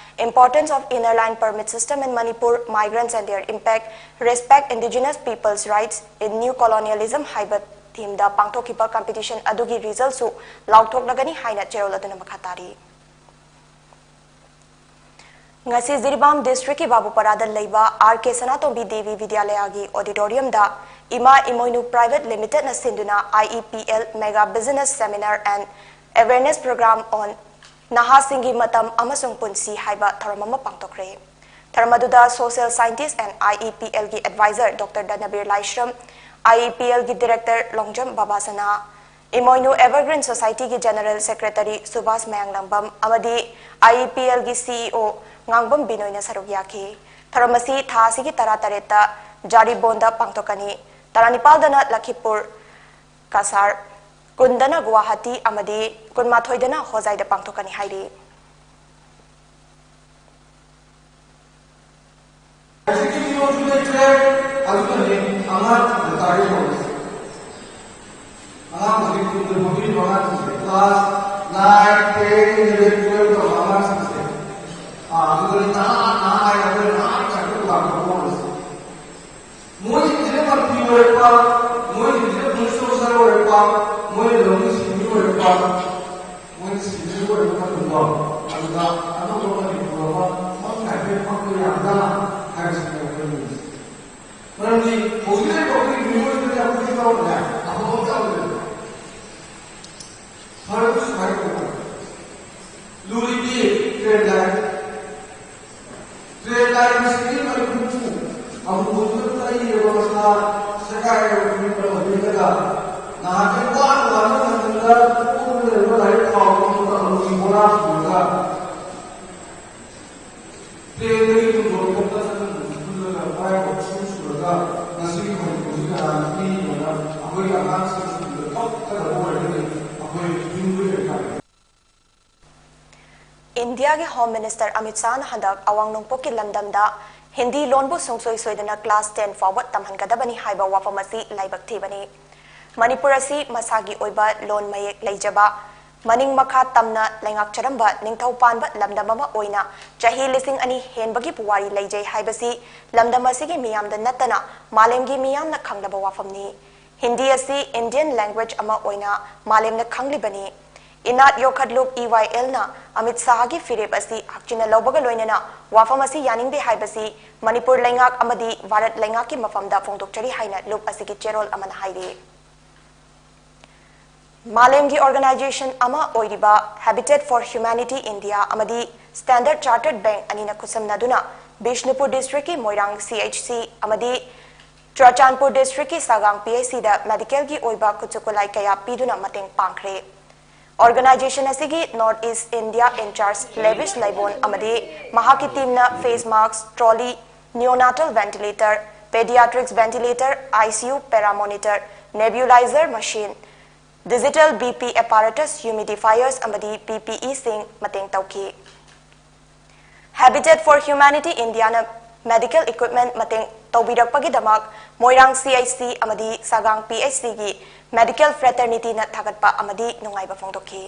Importance of Inner Line Permit System in Manipur, Migrants and Their Impact, Respect Indigenous People's Rights in New Colonialism ꯍꯥꯏꯕ themeꯗ ꯄꯥꯡꯊꯣꯛꯈꯤꯕ competition ꯑꯗꯨꯒꯤ resultꯁꯨ ꯂꯥꯎꯊꯣꯛꯂꯒꯅꯤ ꯍꯥꯏꯅ ꯆꯦꯔꯣꯜ ꯑꯗꯨꯅ ꯃꯈꯥ ꯇꯥꯔꯤ꯫ ꯉꯁꯤ ꯖꯤꯔꯤꯕꯥꯝ districtꯀꯤ ꯕꯥꯕꯨꯄꯥꯔꯥꯗ ꯂꯩꯕ ꯑꯥꯔ ꯀꯦ ꯁꯅꯥꯇꯣꯝꯕꯤ ꯗꯦꯕꯤ ꯕꯤꯗ꯭ꯌꯥꯂꯌꯥꯒꯤ auditoriumꯗ ꯏꯃꯥ ꯏꯃꯣꯏꯅꯨ Private Limitedꯅ ꯁꯤꯟꯗꯨꯅ I E P L Mega Business Seminar and Awareness Program on ꯅꯍꯥꯁꯤꯡꯒꯤ ꯃꯇꯝ ꯑꯃꯁꯨꯡ ꯄꯨꯟꯁꯤ ꯍꯥꯏꯕ ꯊꯧꯔꯝ ꯑꯃ ꯄꯥꯡꯊꯣꯛꯈ꯭ꯔꯦ꯫ ꯊꯧꯔꯝ ꯑꯗꯨꯗ social scientist and I E P Lꯒꯤ advisor Doctor ꯗꯅꯕꯤꯔ Laishram, I E P Lꯒꯤ director Longjam ꯕꯥꯕꯥꯁꯅꯥ, Imoinu Evergreen Societyꯒꯤ general secretary Subhas ꯃꯌꯥꯡꯂꯝꯕꯝ ꯑꯃꯗꯤ I E P Lꯒꯤ C E O ꯉꯥꯡꯕꯝ ꯕꯤꯅꯣꯏꯅ ꯁꯔꯨꯛ ꯌꯥꯈꯤ꯫ ꯊꯧꯔꯝ ꯑꯁꯤ ꯊꯥ ꯑꯁꯤꯒꯤ ꯇꯔꯥꯇꯔꯦꯠꯇ ꯖꯥꯔꯤꯕꯣꯟꯗ ꯄꯥꯡꯊꯣꯛꯀꯅꯤ꯫ ꯇꯔꯥꯅꯤꯄꯥꯜꯗꯅ ꯂꯈꯤꯄꯨꯔ ꯀꯁꯥꯔ, ꯀꯨꯟꯗꯅ ꯒꯨꯋꯥꯍꯥꯇꯤ ꯑꯃꯗꯤ ꯀꯨꯟꯃꯥꯊꯣꯏꯗꯅ ꯍꯣꯖꯥꯏꯗ ꯄꯥꯡꯊꯣꯛꯀꯅꯤ ꯍꯥꯏꯔꯤ꯫ ꯍꯧꯖꯤꯛꯀꯤ ꯐꯤꯕꯝꯁꯤꯗ ꯂꯩꯇ꯭ꯔꯦ꯫ ꯑꯗꯨꯅꯅꯦ ꯑꯉꯥꯡꯁꯤꯡꯗ target ꯇꯧꯔꯤꯁꯦ꯫ ꯑꯉꯥꯡ ꯍꯧꯖꯤꯛ ꯇꯨꯡꯗ ꯍꯧꯒꯠꯂꯤꯕ ꯑꯉꯥꯡꯁꯤꯡꯁꯦ class nine, ten, eleven, twelve ꯇꯧꯕ ꯑꯉꯥꯡꯁꯤꯡꯁꯦ, ꯑꯥ, ꯑꯗꯨꯗꯅꯤ ꯅꯍꯥ, ꯅꯍꯥ ꯍꯥꯏꯅ ꯑꯩꯈꯣꯏꯅ ꯅꯍꯥ ꯉꯥꯛꯇ ꯂꯥꯛꯄ ꯍꯧꯔꯤꯁꯦ꯫ ꯃꯣꯏꯁꯤꯡꯁꯤꯅ ꯃꯄꯤ ꯑꯣꯏꯔ ꯃꯣꯏꯅ ꯂꯧꯃꯤ ꯁꯤꯟꯃꯤ ꯑꯣꯏꯔꯛꯄ, ꯃꯣꯏꯅ ꯁꯤꯟꯃꯤ ꯑꯣꯏꯔꯛꯄ ꯃꯇꯝꯗꯣ, ꯑꯗꯨꯗ ꯑꯅꯧꯕ ꯃꯅꯤꯄꯨꯔ ꯑꯃ ꯃꯪ ꯍꯥꯏꯐꯦꯠ ꯃꯪꯕ ꯌꯥꯕ꯭ꯔꯥ ꯍꯥꯏꯕꯁꯤꯅꯦ ꯑꯩꯈꯣꯏꯅ ꯌꯦꯡꯉꯤꯁꯦ꯫ ꯃꯔꯝꯗꯤ ꯍꯧꯖꯤꯛ ꯂꯩꯔꯤꯕ ꯑꯩꯈꯣꯏꯒꯤ ꯃꯤꯑꯣꯏꯕꯗ ꯑꯩꯈꯣꯏꯒꯤ ꯇꯧꯔꯛꯄꯗ ꯑꯐꯕ ꯑꯃ ꯌꯥꯎꯗꯦ꯫ ꯐꯔꯦ, ꯁꯨꯃꯥꯏꯅ ꯇꯧꯕ꯫ ꯂꯨꯔꯤꯕꯤ ꯇ꯭ꯔꯦꯟ ꯂꯥꯏꯟ꯫ ꯇ꯭ꯔꯦꯟ ꯂꯥꯏꯟ ꯑꯁꯤꯒꯤ ꯃꯩꯈꯨ ꯑꯃꯨꯛ ꯍꯧꯖꯤꯛ ꯇꯩꯔꯕ ꯃꯁꯥ ꯁꯦꯒꯥꯏꯔꯕ ꯐꯤꯕꯝꯗ ꯂꯩꯔꯒ ꯅꯍꯥꯟꯗꯩ ꯋꯥꯅ ꯋꯥꯅ ꯉꯟꯅ ꯄꯣꯛꯄ ꯂꯩꯔꯕ ꯂꯥꯏꯔꯤꯛ ꯄꯥꯎ ꯑꯃ ꯑꯃꯨꯛ ꯕꯣꯔꯥ ꯄꯨꯔꯒ ꯇ꯭ꯔꯦꯟꯗꯒꯤ ꯇꯨꯡꯊꯣꯔꯛꯄ ꯅꯠꯇꯅ ꯈꯨꯜꯂꯒ ꯃꯔꯥꯏꯕꯛ ꯁꯨꯝ ꯁꯨꯔꯒ ꯉꯁꯤꯒꯤ ꯃꯅꯤꯄꯨꯔꯁꯤꯗ ꯍꯥꯟꯅ ꯄꯤꯔꯤꯕꯅ ꯑꯩꯈꯣꯏꯒꯤ ꯑꯉꯥꯡꯁꯤꯡ ꯁ꯭ꯀꯨꯜꯗ ꯀꯞꯀꯗꯕ ꯑꯣꯏꯔꯒꯗꯤ ꯑꯩꯈꯣꯏ ꯍꯤꯡꯕ ꯌꯥꯏ꯫ ꯏꯟꯗꯤꯌꯥꯒꯤ ꯍꯣꯝ ꯃꯤꯅꯤꯁꯇꯔ ꯑꯃꯤꯠ ꯁꯥꯍꯅ ꯍꯟꯗꯛ ꯑꯋꯥꯡ ꯅꯣꯡꯄꯣꯛꯀꯤ ꯂꯝꯗꯝꯗ ꯍꯤꯟꯗꯤ ꯂꯣꯟꯕꯨ ꯁꯨꯡꯁꯣꯏ ꯁꯣꯏꯗꯅ ꯀ꯭ꯂꯥꯁ ꯇꯦꯟ ꯐꯥꯎꯕ ꯇꯝꯍꯟꯒꯗꯕꯅꯤ ꯍꯥꯏꯕ ꯋꯥꯐꯝ ꯑꯁꯤ ꯂꯥꯏꯕꯛ ꯊꯤꯕꯅꯤ꯫ ꯃꯅꯤꯄꯨꯔ ꯑꯁꯤ ꯃꯁꯥꯒꯤ ꯑꯣꯏꯕ ꯂꯣꯟ ꯃꯌꯦꯛ ꯂꯩꯖꯕ, ꯃꯅꯤꯡ ꯃꯈꯥ ꯇꯝꯅ ꯂꯩꯉꯥꯛꯆꯔꯝꯕ ꯅꯤꯡꯊꯧ ꯄꯥꯟꯕ ꯂꯝꯗꯝ ꯑꯃ ꯑꯣꯏꯅ ꯆꯍꯤ ꯂꯤꯁꯤꯡ ꯑꯅꯤ ꯍꯦꯟꯕꯒꯤ ꯄꯨꯋꯥꯔꯤ ꯂꯩꯖꯩ ꯍꯥꯏꯕꯁꯤ ꯂꯝꯗꯝ ꯑꯁꯤꯒꯤ ꯃꯤꯌꯥꯝꯗ ꯅꯠꯇꯅ ꯃꯥꯂꯦꯝꯒꯤ ꯃꯤꯌꯥꯝꯅ ꯈꯪꯂꯕ ꯋꯥꯐꯝꯅꯤ꯫ ꯍꯤꯟꯗꯤ ꯑꯁꯤ Indian language ꯑꯃ ꯑꯣꯏꯅ ꯃꯥꯂꯦꯝꯅ ꯈꯪꯂꯤꯕꯅꯤ꯫ ꯏꯅꯥꯠ ꯌꯣꯛꯈꯠꯂꯨꯞ, E Y L ꯅ ꯑꯃꯤꯠ ꯁꯥꯍꯒꯤ ꯐꯤꯔꯦꯞ ꯑꯁꯤ ꯍꯛꯆꯤꯟꯅ ꯂꯧꯕꯒ ꯂꯣꯏꯅꯅ ꯋꯥꯐꯝ ꯑꯁꯤ ꯌꯥꯅꯤꯡꯗꯦ ꯍꯥꯏꯕꯁꯤ ꯃꯅꯤꯄꯨꯔ ꯂꯩꯉꯥꯛ ꯑꯃꯗꯤ ꯚꯥꯔꯠ ꯂꯩꯉꯥꯛꯀꯤ ꯃꯐꯝꯗ ꯐꯣꯡꯗꯣꯛꯆꯔꯤ ꯍꯥꯏꯅ ꯂꯨꯞ ꯑꯁꯤꯒꯤ ꯆꯦꯔꯣꯜ ꯑꯃꯅ ꯍꯥꯏꯔꯤ꯫ ꯃꯥꯂꯦꯝꯒꯤ organization ꯑꯃ ꯑꯣꯏꯔꯤꯕ Habitat for Humanity India ꯑꯃꯗꯤ Standard Chartered Bank ꯑꯅꯤꯅ ꯈꯨꯠꯁꯝꯅꯗꯨꯅ ꯕꯤꯁꯅꯨꯄꯨꯔ district ꯀꯤ ꯃꯣꯏꯔꯥꯡ C H C ꯑꯃꯗꯤ ꯆꯨꯔꯆꯥꯟꯄꯨꯔ district ꯀꯤ ꯁꯥꯒꯥꯡ P H C ꯗ medical ꯒꯤ ꯑꯣꯏꯕ ꯈꯨꯠꯁꯨ ꯈꯨꯠꯂꯥꯏ ꯀꯌꯥ ꯄꯤꯗꯨꯅ ꯃꯇꯦꯡ ꯄꯥꯡꯈ꯭ꯔꯦ꯫ Organization ꯑꯁꯤꯒꯤ North East India in charge ꯂꯦꯕꯤꯁ ꯂꯩꯕꯣꯟ ꯑꯃꯗꯤ ꯃꯍꯥꯛꯀꯤ team ꯅ face mask, trolley, neonatal ventilator, pediatrics ventilator, I C U paramonitor, nebulizer machine, digital B P apparatus, humidifiers ꯑꯃꯗꯤ P P E ꯁꯤꯡ ꯃꯇꯦꯡ ꯇꯧꯈꯤ꯫ Habitat for Humanity India ꯅ medical equipment ꯃꯇꯦꯡ ꯇꯧꯕꯤꯔꯛꯄꯒꯤꯗꯃꯛ ꯃꯣꯏꯔꯥꯡ C H C ꯑꯃꯗꯤ ꯁꯥꯒꯥꯡ P H C ꯒꯤ medical fraternity ꯅ ꯊꯥꯒꯠꯄ ꯑꯃꯗꯤ ꯅꯨꯡꯉꯥꯏꯕ ꯐꯣꯡꯗꯣꯛꯈꯤ꯫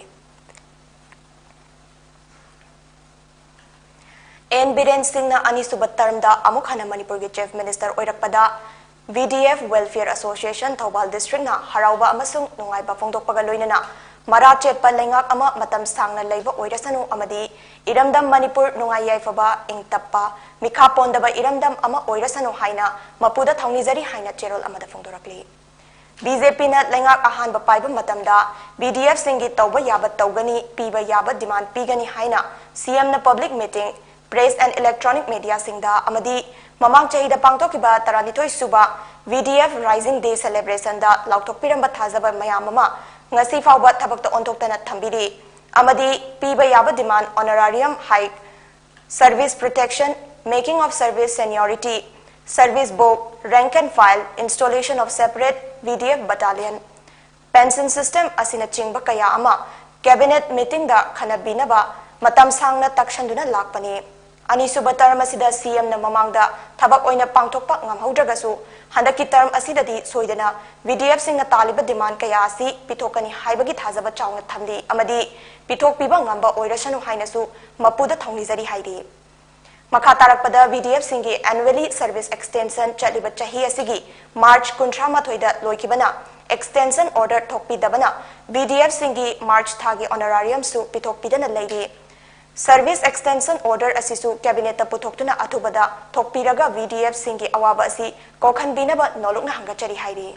ꯑꯦꯟ ꯕꯤꯔꯦꯟ ꯁꯤꯡꯅ ꯑꯅꯤꯁꯨꯕ term ꯗ ꯑꯃꯨꯛ ꯍꯟꯅ ꯃꯅꯤꯄꯨꯔꯒꯤ Chief Minister ꯑꯣꯏꯔꯛꯄꯗ V D F Welfare Association Thoubal ꯗꯤꯁꯇ꯭ꯔꯤꯛꯅ ꯍꯔꯥꯎꯕ ꯑꯃꯁꯨꯡ ꯅꯨꯡꯉꯥꯏꯕ ꯐꯣꯡꯗꯣꯛꯄꯒ ꯂꯣꯏꯅꯅ ꯃꯔꯥ ꯆꯦꯠꯄ ꯂꯩꯉꯥꯛ ꯑꯃ ꯃꯇꯝ ꯁꯥꯡꯅ ꯂꯩꯕ ꯑꯣꯏꯔꯁꯅꯨ ꯑꯃꯗꯤ ꯏꯔꯝꯗꯝ ꯃꯅꯤꯄꯨꯔ ꯅꯨꯡꯉꯥꯏ ꯌꯥꯏꯐꯕ, ꯏꯪ ꯇꯞꯄ, ꯃꯤꯈꯥ ꯄꯣꯟꯗꯕ ꯏꯔꯝꯗꯝ ꯑꯃ ꯑꯣꯏꯔꯁꯅꯨ ꯍꯥꯏꯅ ꯃꯄꯨꯗ ꯊꯧꯅꯤꯖꯔꯤ ꯍꯥꯏꯅ ꯆꯦꯔꯣꯜ ꯑꯃꯗ ꯐꯣꯡꯗꯣꯔꯛꯂꯤ꯫ B J Pꯅ ꯂꯩꯉꯥꯛ ꯑꯍꯥꯟꯕ ꯄꯥꯏꯕ ꯃꯇꯝꯗ V D Fꯁꯤꯡꯒꯤ ꯇꯧꯕ ꯌꯥꯕ ꯇꯧꯒꯅꯤ, ꯄꯤꯕ ꯌꯥꯕ demand ꯄꯤꯒꯅꯤ ꯍꯥꯏꯅ C Mꯅ public meeting, press and electronic mediaꯁꯤꯡꯗ ꯑꯃꯗꯤ ꯃꯃꯥꯡ ꯆꯍꯤꯗ ꯄꯥꯡꯊꯣꯛꯈꯤꯕ ꯇꯔꯥꯅꯤꯊꯣꯏ ꯁꯨꯕ V D F Rising Day celebrationꯗ ꯂꯥꯎꯊꯣꯛꯄꯤꯔꯝꯕ ꯊꯥꯖꯕ ꯃꯌꯥꯝ ꯑꯃ ꯉꯁꯤ ꯐꯥꯎꯕ ꯊꯕꯛꯇ ꯑꯣꯟꯊꯣꯛꯇꯅ ꯊꯝꯕꯤꯔꯤ ꯑꯃꯗꯤ ꯄꯤꯕ ꯌꯥꯕ demand honorarium hike, service protection, making of service seniority, service book, rank and file, installation of separate V D F battalion, pension system ꯑꯁꯤꯅꯆꯤꯡꯕ ꯀꯌꯥ ꯑꯃ cabinet meetingꯗ ꯈꯟꯅꯕꯤꯅꯕ ꯃꯇꯝ ꯁꯥꯡꯅ ꯇꯛꯁꯟꯗꯨꯅ ꯂꯥꯛꯄꯅꯤ꯫ ꯑꯅꯤꯁꯨꯕ term ꯑꯁꯤꯗ C Mꯅ ꯃꯃꯥꯡꯗ ꯊꯕꯛ ꯑꯣꯏꯅ ꯄꯥꯡꯊꯣꯛꯄ ꯉꯝꯍꯧꯗ꯭ꯔꯒꯁꯨ ꯍꯟꯗꯛꯀꯤ term ꯑꯁꯤꯗꯗꯤ ꯁꯣꯏꯗꯅ V D Fꯁꯤꯡꯅ ꯇꯥꯜꯂꯤꯕ demand ꯀꯌꯥ ꯑꯁꯤ ꯄꯤꯊꯣꯛꯀꯅꯤ ꯍꯥꯏꯕꯒꯤ ꯊꯥꯖꯕ ꯆꯥꯎꯅ ꯊꯝꯂꯤ ꯑꯃꯗꯤ ꯄꯤꯊꯣꯛꯄꯤꯕ ꯉꯝꯕ ꯑꯣꯏꯔꯁꯅꯨ ꯍꯥꯏꯅꯁꯨ ꯃꯄꯨꯗ ꯊꯧꯅꯤꯖꯔꯤ ꯍꯥꯏꯔꯤ꯫ ꯃꯈꯥ ꯇꯥꯔꯛꯄꯗ V D Fꯁꯤꯡꯒꯤ annually service extension ꯆꯠꯂꯤꯕ ꯆꯍꯤ ꯑꯁꯤꯒꯤ March ꯀꯨꯟꯊ꯭ꯔꯥ ꯃꯥꯊꯣꯏꯗ ꯂꯣꯏꯈꯤꯕꯅ extension order ꯊꯣꯛꯄꯤꯗꯕꯅ V D Fꯁꯤꯡꯒꯤ March ꯊꯥꯒꯤ honorariumꯁꯨ ꯄꯤꯊꯣꯛꯄꯤꯗꯅ ꯂꯩꯔꯤ꯫ Service extension order ꯑꯁꯤꯁꯨ cabinetꯇ ꯄꯨꯊꯣꯛꯇꯨꯅ ꯑꯊꯨꯕꯗ ꯊꯣꯛꯄꯤꯔꯒ V D Fꯁꯤꯡꯒꯤ ꯑꯋꯥꯕ ꯑꯁꯤ ꯀꯣꯛꯍꯟꯕꯤꯅꯕ ꯅꯣꯂꯨꯛꯅ ꯍꯪꯒꯠꯆꯔꯤ ꯍꯥꯏꯔꯤ꯫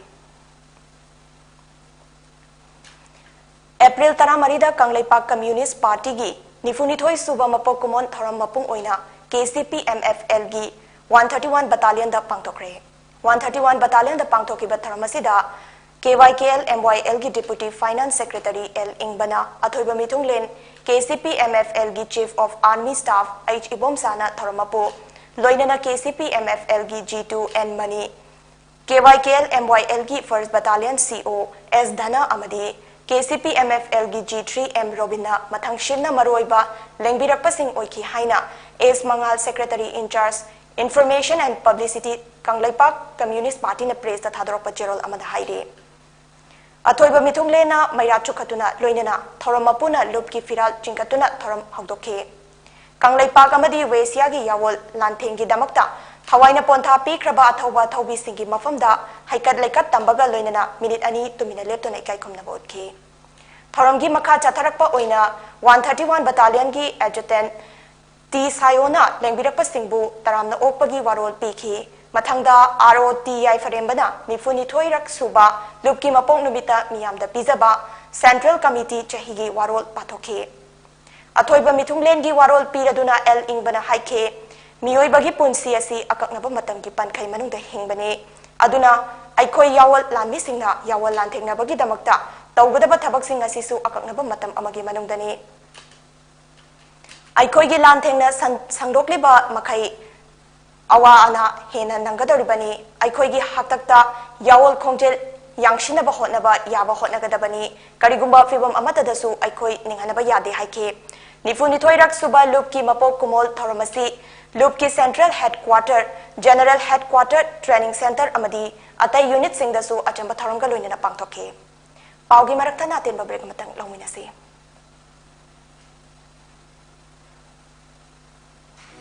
April ꯇꯔꯥꯃꯔꯤꯗ ꯀꯪꯂꯩꯄꯥꯛ Communist Partyꯒꯤ ꯅꯤꯐꯨꯅꯤꯊꯣꯏ ꯁꯨꯕ ꯃꯄꯣꯛ ꯀꯨꯝꯑꯣꯟ ꯊꯧꯔꯝ ꯃꯄꯨꯡ ꯑꯣꯏꯅ K C P M F Lꯒꯤ one thirty one battalionꯗ ꯄꯥꯡꯊꯣꯛꯈ꯭ꯔꯦ꯫ One thirty one battalionꯗ ꯄꯥꯡꯊꯣꯛꯈꯤꯕ ꯊꯧꯔꯝ ꯑꯁꯤꯗ K Y K L M Y Lꯒꯤ Deputy Finance Secretary L ꯏꯪꯕꯅ ꯑꯊꯣꯏꯕ ꯃꯤꯊꯨꯡꯂꯦꯟ, K C P M F Lꯒꯤ Chief of Army Staff H ꯏꯕꯣꯝꯆꯥꯅ ꯊꯧꯔꯝ ꯃꯄꯨ, ꯂꯣꯏꯅꯅ K C P M F Lꯒꯤ G two N ꯃꯅꯤ, K Y K L M Y Lꯒꯤ First Battalion C O S ꯙꯅ ꯑꯃꯗꯤ K C P M F Lꯒꯤ G three M ꯔꯣꯕꯤꯟꯅ ꯃꯊꯪ ꯁꯤꯟꯅ ꯃꯔꯨꯑꯣꯏꯕ ꯂꯦꯡꯕꯤꯔꯛꯄꯁꯤꯡ ꯑꯣꯏꯈꯤ ꯍꯥꯏꯅ S ꯃꯉꯥꯜ, Secretary in charge Information and Publicity, Kangleipak Communist Partyꯅ pressꯇ ꯊꯥꯗꯣꯔꯛꯄ ꯆꯦꯔꯣꯜ ꯑꯃꯗ ꯍꯥꯏꯔꯤ꯫ ꯑꯊꯣꯏꯕ ꯃꯤꯊꯨꯡꯂꯦꯟꯅ ꯃꯩꯔꯥ ꯆꯨꯈꯠꯇꯨꯅ ꯂꯣꯏꯅꯅ ꯊꯧꯔꯝ ꯃꯄꯨꯅ ꯂꯨꯞꯀꯤ ꯐꯤꯔꯥꯜ ꯆꯤꯡꯈꯠꯇꯨꯅ ꯊꯧꯔꯝ ꯍꯧꯗꯣꯛꯈꯤ꯫ ꯀꯪꯂꯩꯄꯥꯛ ꯑꯃꯗꯤ ꯋꯦꯁꯤꯌꯥꯒꯤ ꯌꯥꯋꯣꯜ ꯂꯥꯟꯊꯦꯡꯒꯤꯗꯃꯛꯇ ꯊꯋꯥꯏꯅ ꯄꯣꯟꯊꯥ ꯄꯤꯈ꯭ꯔꯕ ꯑꯊꯧꯕ ꯑꯊꯧꯕꯤꯁꯤꯡꯒꯤ ꯃꯐꯝꯗ ꯍꯩꯀꯠ ꯂꯩꯀꯠ ꯇꯝꯕꯒ ꯂꯣꯏꯅꯅ ꯃꯤꯅꯤꯠ ꯑꯅꯤ ꯇꯨꯃꯤꯟꯅ ꯂꯦꯞꯇꯨꯅ ꯏꯀꯥꯏ ꯈꯨꯝꯅꯕ ꯎꯠꯈꯤ꯫ ꯊꯧꯔꯝꯒꯤ ꯃꯈꯥ ꯆꯠꯊꯔꯛꯄ ꯑꯣꯏꯅ one thirty one battalionꯒꯤ adjutant ꯇꯤ ꯁꯥꯏꯑꯣꯅ ꯂꯦꯡꯕꯤꯔꯛꯄꯁꯤꯡꯕꯨ ꯇꯔꯥꯝꯅ ꯑꯣꯛꯄꯒꯤ ꯋꯥꯔꯣꯜ ꯄꯤꯈꯤ꯫ ꯃꯊꯪꯗ ꯑꯥꯔ ꯑꯣ ꯇꯤ ꯌꯥꯏꯐꯔꯦꯝꯕꯅ ꯅꯤꯐꯨꯅꯤꯊꯣꯏꯔꯛ ꯁꯨꯕ ꯂꯨꯞꯀꯤ ꯃꯄꯣꯛ ꯅꯨꯃꯤꯠꯇ ꯃꯤꯌꯥꯝꯗ ꯄꯤꯖꯕ Central Committee ꯆꯍꯤꯒꯤ ꯋꯥꯔꯣꯜ ꯄꯥꯊꯣꯛꯈꯤ꯫ ꯑꯊꯣꯏꯕ ꯃꯤꯊꯨꯡꯂꯦꯟꯒꯤ ꯋꯥꯔꯣꯜ ꯄꯤꯔꯗꯨꯅ ꯑꯦꯜ ꯏꯪꯕꯅ ꯍꯥꯏꯈꯤ, ꯃꯤꯑꯣꯏꯕꯒꯤ ꯄꯨꯟꯁꯤ ꯑꯁꯤ ꯑꯀꯛꯅꯕ ꯃꯇꯝꯒꯤ ꯄꯟꯈꯩ ꯃꯅꯨꯡꯗ ꯍꯤꯡꯕꯅꯤ꯫ ꯑꯗꯨꯅ ꯑꯩꯈꯣꯏ ꯌꯥꯑꯣꯜ ꯂꯥꯟꯃꯤꯁꯤꯡꯅ ꯌꯥꯑꯣꯜ ꯂꯥꯟꯊꯦꯡꯅꯕꯒꯤꯗꯃꯛꯇ ꯇꯧꯒꯗꯕ ꯊꯕꯛꯁꯤꯡ ꯑꯁꯤꯁꯨ ꯑꯀꯛꯅꯕ ꯃꯇꯝ ꯑꯃꯒꯤ ꯃꯅꯨꯡꯗꯅꯤ꯫ ꯑꯩꯈꯣꯏꯒꯤ ꯂꯥꯟꯊꯦꯡꯅ ꯁꯟ-, ꯁꯟꯗꯣꯛꯂꯤꯕ ꯃꯈꯩ ꯑꯋꯥ ꯑꯅꯥ ꯍꯦꯟꯅ ꯅꯪꯒꯗꯧꯔꯤꯕꯅꯤ꯫ ꯑꯩꯈꯣꯏꯒꯤ ꯍꯥꯛꯇꯛꯇ ꯌꯥꯑꯣꯜ ꯈꯣꯡꯖꯦꯜ ꯌꯥꯡꯁꯤꯟꯅꯕ ꯍꯣꯠꯅꯕ ꯌꯥꯕ ꯍꯣꯠꯅꯒꯗꯕꯅꯤ꯫ ꯀꯔꯤꯒꯨꯝꯕ ꯐꯤꯚꯝ ꯑꯃꯠꯇꯗꯁꯨ ꯑꯩꯈꯣꯏ ꯅꯤꯡꯍꯟꯅꯕ ꯌꯥꯗꯦ ꯍꯥꯏꯈꯤ꯫ ꯅꯤꯐꯨꯅꯤꯊꯣꯏꯔꯛ ꯁꯨꯕ ꯂꯨꯞꯀꯤ ꯃꯄꯣꯛ ꯀꯨꯃꯣꯜ ꯊꯧꯔꯝ ꯑꯁꯤ ꯂꯨꯞꯀꯤ Central Headquarter, General Headquarter, Training Centre ꯑꯃꯗꯤ ꯑꯇꯩ unitꯁꯤꯡꯗꯁꯨ ꯑꯆꯝꯕ ꯊꯧꯔꯝꯒ ꯂꯣꯏꯅꯅ ꯄꯥꯡꯊꯣꯛꯈꯤ꯫ ꯄꯥꯎꯒꯤ ꯃꯔꯛꯇ ꯑꯇꯦꯟꯕ break ꯑꯃꯇꯪ ꯂꯧꯃꯤꯟꯅꯁꯤ꯫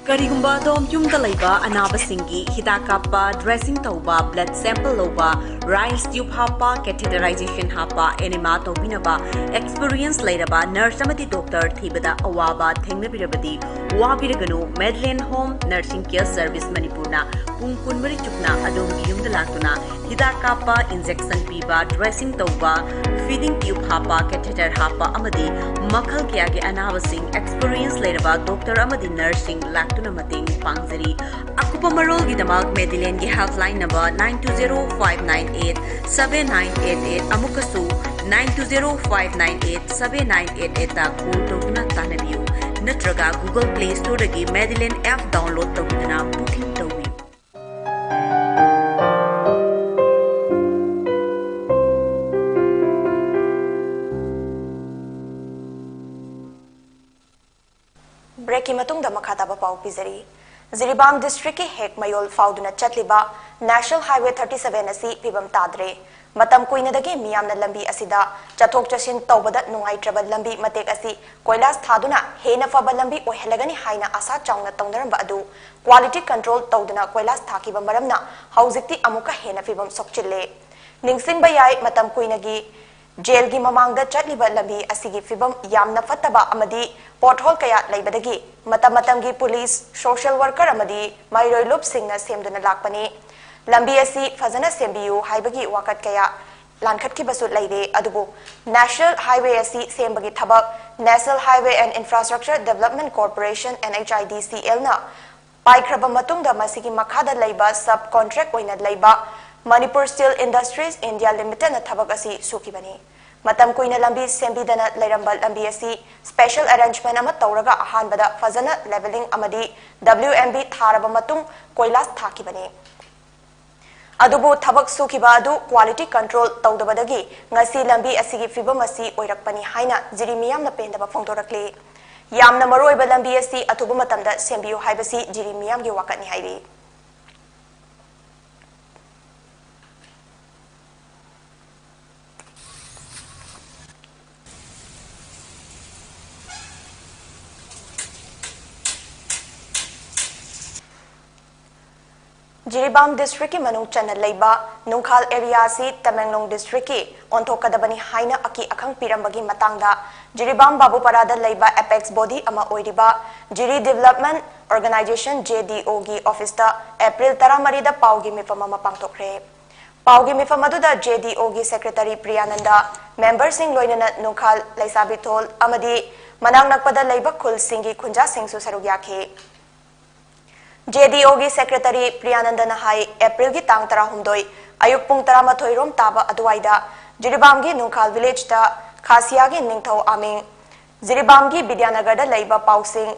ꯀꯔꯤꯒꯨꯝꯕ ꯑꯗꯣꯝ ꯌꯨꯝꯗ ꯂꯩꯕ ꯑꯅꯥꯕꯁꯤꯡꯒꯤ ꯍꯤꯗꯥꯛ ꯀꯥꯞꯄ, dressing ꯇꯧꯕ, blood sample ꯂꯧꯕ, ꯔꯥꯏꯁ ꯇ꯭ꯌꯨꯕ ꯍꯥꯞꯄ, catheterization ꯍꯥꯞꯄ, enema ꯇꯧꯕꯤꯅꯕ experience ꯂꯩꯔꯕ nurse ꯑꯃꯗꯤ doctor ꯊꯤꯕꯗ ꯑꯋꯥꯕ ꯊꯦꯡꯅꯕꯤꯔꯕꯗꯤ ꯋꯥꯕꯤꯔꯒꯅꯨ꯫ Medland Home Nursing Care Service ꯃꯅꯤꯄꯨꯔꯅ ꯄꯨꯡ ꯀꯨꯟꯃꯔꯤ ꯆꯨꯞꯅ ꯑꯗꯣꯝꯒꯤ ꯌꯨꯝꯗ ꯂꯥꯛꯇꯨꯅ ꯍꯤꯗꯥꯛ ꯀꯥꯞꯄ, injection ꯄꯤꯕ, dressing ꯇꯧꯕ, feeding tube ꯍꯥꯞꯄ, catheter ꯍꯥꯞꯄ ꯑꯃꯗꯤ ꯃꯈꯜ ꯀꯌꯥꯒꯤ ꯑꯅꯥꯕꯁꯤꯡ experience ꯂꯩꯔꯕ doctor ꯑꯃꯗꯤ nurseꯁꯤꯡ ꯂꯥꯛꯇꯨꯅ ꯃꯇꯦꯡ ꯄꯥꯡꯖꯔꯤ꯫ ꯑꯀꯨꯞꯄ ꯃꯔꯣꯜꯒꯤꯗꯃꯛ Medlandꯒꯤ helpline number nine two zero five nine eight seven nine eight eight, ꯑꯃꯨꯛꯀꯁꯨ nine two zero five nine eight seven nine eight eightꯇ call ꯇꯧꯗꯨꯅ ꯇꯥꯟꯅꯕꯤꯌꯨ, ꯅꯠꯇ꯭ꯔꯒ Google Play Storeꯗꯒꯤ Medland app download ꯇꯧꯕꯤꯗꯨꯅ booking ꯇꯧꯕꯤꯌꯨ꯫ Breakꯀꯤ ꯃꯇꯨꯡꯗ ꯃꯈꯥ ꯇꯥꯕ ꯄꯥꯎ ꯄꯤꯖꯔꯤ꯫ ꯖꯤꯔꯤꯕꯥꯝ ꯗꯤꯁꯇ꯭ꯔꯤꯛꯀꯤ ꯍꯦꯛ ꯃꯌꯣꯜ ꯐꯥꯎꯗꯨꯅ ꯆꯠꯂꯤꯕ ꯅꯦꯁꯅꯦꯜ ꯍꯥꯏꯋꯦ ꯊꯥꯔꯇꯤ ꯁꯚꯦꯟ ꯑꯁꯤ ꯐꯤꯕꯝ ꯇꯥꯗ꯭ꯔꯦ꯫ ꯃꯇꯝ ꯀꯨꯏꯅꯗꯒꯤ ꯃꯤꯌꯥꯝꯅ ꯂꯝꯕꯤ ꯑꯁꯤꯗ ꯆꯠꯊꯣꯛ ꯆꯠꯁꯤꯟ ꯇꯧꯕꯗ ꯅꯨꯡꯉꯥꯏꯇ꯭ꯔꯕ ꯂꯝꯕꯤ ꯃꯇꯦꯛ ꯑꯁꯤ ꯀꯣꯏꯂꯥꯁ ꯊꯥꯗꯨꯅ ꯍꯦꯟꯅ ꯐꯕ ꯂꯝꯕꯤ ꯑꯣꯏꯍꯜꯂꯒꯅꯤ ꯍꯥꯏꯅ ꯑꯥꯁꯥ ꯆꯥꯎꯅ ꯇꯧꯅꯔꯝꯕ ꯑꯗꯨ ꯀ꯭ꯋꯥꯂꯤꯇꯤ ꯀꯟꯇ꯭ꯔꯣꯜ ꯇꯧꯗꯅ ꯀꯣꯏꯂꯥꯁ ꯊꯥꯈꯤꯕ ꯃꯔꯝꯅ ꯍꯧꯖꯤꯛꯇꯤ ꯑꯃꯨꯛꯀ ꯍꯦꯟꯅ ꯐꯤꯕꯝ ꯁꯣꯛꯆꯤꯜꯂꯦ꯫ ꯅꯤꯡꯁꯤꯡꯕ ꯌꯥꯏ, ꯃꯇꯝ ꯀꯨꯏꯅꯒꯤ ꯖꯦꯜꯒꯤ ꯃꯃꯥꯡꯗ ꯆꯠꯂꯤꯕ ꯂꯝꯕꯤ ꯑꯁꯤꯒꯤ ꯐꯤꯕꯝ ꯌꯥꯝꯅ ꯐꯠꯇꯕ ꯑꯃꯗꯤ ꯄꯣꯠꯍꯣꯜ ꯀꯌꯥ ꯂꯩꯕꯗꯒꯤ ꯃꯇꯝ ꯃꯇꯝꯒꯤ ꯄꯨꯂꯤꯁ, ꯁꯣꯁꯤꯌꯦꯜ ꯋꯥꯔꯀꯔ ꯑꯃꯗꯤ ꯃꯍꯩꯔꯣꯏ ꯂꯨꯞꯁꯤꯡꯅ ꯁꯦꯝꯗꯨꯅ ꯂꯥꯛꯄꯅꯤ꯫ ꯂꯝꯕꯤ ꯑꯁꯤ ꯐꯖꯅ ꯁꯦꯝꯕꯤꯌꯨ ꯍꯥꯏꯕꯒꯤ ꯋꯥꯀꯠ ꯀꯌꯥ ꯂꯥꯟꯈꯠꯈꯤꯕꯁꯨ ꯂꯩꯔꯦ꯫ ꯑꯗꯨꯕꯨ ꯅꯦꯁꯅꯦꯜ ꯍꯥꯏꯋꯦ ꯑꯁꯤ ꯁꯦꯝꯕꯒꯤ ꯊꯕꯛ National Highway and Infrastructure Development Corporation, N H I D C L, ꯅ ꯄꯥꯏꯈ꯭ꯔꯕ ꯃꯇꯨꯡꯗ ꯃꯁꯤꯒꯤ ꯃꯈꯥꯗ ꯂꯩꯕ ꯁꯕ ꯀꯣꯟꯇ꯭ꯔꯦꯛ ꯑꯣꯏꯅ ꯂꯩꯕ Manipur Steel Industries India Limited ꯅ ꯊꯕꯛ ꯑꯁꯤ ꯁꯨꯈꯤꯕꯅꯤ꯫ ꯃꯇꯝ ꯀꯨꯏꯅ ꯂꯝꯕꯤ ꯁꯦꯝꯕꯤꯗꯅ ꯂꯩꯔꯝꯕ ꯂꯝꯕꯤ ꯑꯁꯤ ꯁ꯭ꯄꯦꯁꯦꯜ ꯑꯦꯔꯦꯟꯖꯃꯦꯟ ꯑꯃ ꯇꯧꯔꯒ ꯑꯍꯥꯟꯕꯗ ꯐꯖꯅ ꯂꯦꯚꯦꯂꯤꯡ ꯑꯃꯗꯤ W M B ꯊꯥꯔꯕ ꯃꯇꯨꯡ ꯀꯣꯏꯂꯥꯁ ꯊꯥꯈꯤꯕꯅꯤ꯫ ꯑꯗꯨꯕꯨ ꯊꯕꯛ ꯁꯨꯈꯤꯕ ꯑꯗꯨ ꯀ꯭ꯋꯥꯂꯤꯇꯤ ꯀꯟꯇ꯭ꯔꯣꯜ ꯇꯧꯗꯕꯗꯒꯤ ꯉꯁꯤ ꯂꯝꯕꯤ ꯑꯁꯤꯒꯤ ꯐꯤꯕꯝ ꯑꯁꯤ ꯑꯣꯏꯔꯛꯄꯅꯤ ꯍꯥꯏꯅ ꯖꯤꯔꯤ ꯃꯤꯌꯥꯝꯅ ꯄꯦꯟꯗꯕ ꯐꯣꯡꯗꯣꯔꯛꯂꯤ꯫ ꯌꯥꯝꯅ ꯃꯔꯨꯑꯣꯏꯕ ꯂꯝꯕꯤ ꯑꯁꯤ ꯑꯊꯨꯕ ꯃꯇꯝꯗ ꯁꯦꯝꯕꯤꯌꯨ ꯍꯥꯏꯕꯁꯤ ꯖꯤꯔꯤ ꯃꯤꯌꯥꯝꯒꯤ ꯋꯥꯀꯠꯅꯤ ꯍꯥꯏꯔꯤ꯫ ꯖꯤꯔꯤꯕꯥꯝ ꯗꯤꯁꯇ꯭ꯔꯤꯛꯀꯤ ꯃꯅꯨꯡ ꯆꯟꯅ ꯂꯩꯕ ꯅꯨꯡꯈꯥꯜ ꯑꯦꯔꯤꯌꯥ ꯑꯁꯤ ꯇꯃꯦꯡꯂꯣꯡ ꯗꯤꯁꯇ꯭ꯔꯤꯛꯀꯤ ꯑꯣꯟꯊꯣꯛꯀꯗꯕꯅꯤ ꯍꯥꯏꯅ ꯑꯀꯤ ꯑꯈꯪ ꯄꯤꯔꯝꯕꯒꯤ ꯃꯇꯥꯡꯗ ꯖꯤꯔꯤꯕꯥꯝ ꯕꯥꯕꯨꯄꯥꯔꯥꯗ ꯂꯩꯕ ꯑꯦꯄꯦꯛꯁ ꯕꯣꯗꯤ ꯑꯃ ꯑꯣꯏꯔꯤꯕ Jiri development organisation, J D O, ꯒꯤ ꯑꯣꯐꯤꯁꯇ ꯑꯦꯄ꯭ꯔꯤꯜ ꯇꯔꯥꯃꯔꯤꯗ ꯄꯥꯎꯒꯤ ꯃꯤꯐꯝ ꯑꯃ ꯄꯥꯡꯊꯣꯛꯈ꯭ꯔꯦ꯫ ꯄꯥꯎꯒꯤ ꯃꯤꯐꯝ ꯑꯗꯨꯗ J D O ꯒꯤ ꯁꯦꯀ꯭ꯔꯦꯇꯔꯤ ꯄ꯭ꯔꯤꯌꯥꯅꯟꯗ, ꯃꯦꯝꯕꯔꯁꯤꯡ ꯂꯣꯏꯅꯅ ꯅꯨꯡꯈꯥꯜ ꯂꯩꯁꯥꯕꯤꯊꯣꯜ ꯑꯃꯗꯤ ꯃꯅꯥꯛ ꯅꯛꯄꯗ ꯂꯩꯕ ꯈꯨꯜꯁꯤꯡꯒꯤ ꯈꯨꯟꯖꯥꯁꯤꯡꯁꯨ ꯁꯔꯨꯛ ꯌꯥꯈꯤ꯫ J D O ꯒꯤ ꯁꯦꯀ꯭ꯔꯦꯇꯔꯤ ꯄ꯭ꯔꯤꯌꯥꯅꯟꯗꯅ ꯍꯥꯏ, ꯑꯦꯄ꯭ꯔꯤꯜꯒꯤ ꯇꯥꯡ ꯇꯔꯥꯍꯨꯝꯗꯣꯏ ꯑꯌꯨꯛ ꯄꯨꯡ ꯇꯔꯥꯃꯥꯊꯣꯏ ꯔꯣꯝ ꯇꯥꯕ ꯑꯗꯨꯋꯥꯏꯗ ꯖꯤꯔꯤꯕꯥꯝꯒꯤ ꯅꯨꯡꯈꯥꯜ ꯚꯤꯂꯦꯖꯇ ꯈꯥꯁꯤꯌꯥꯒꯤ ꯅꯤꯡꯊꯧ ꯑꯃꯤꯡ, ꯖꯤꯔꯤꯕꯥꯝꯒꯤ ꯕꯤꯗ꯭ꯌꯥꯅꯒꯔꯗ ꯂꯩꯕ ꯄꯥꯎꯁꯤꯡ,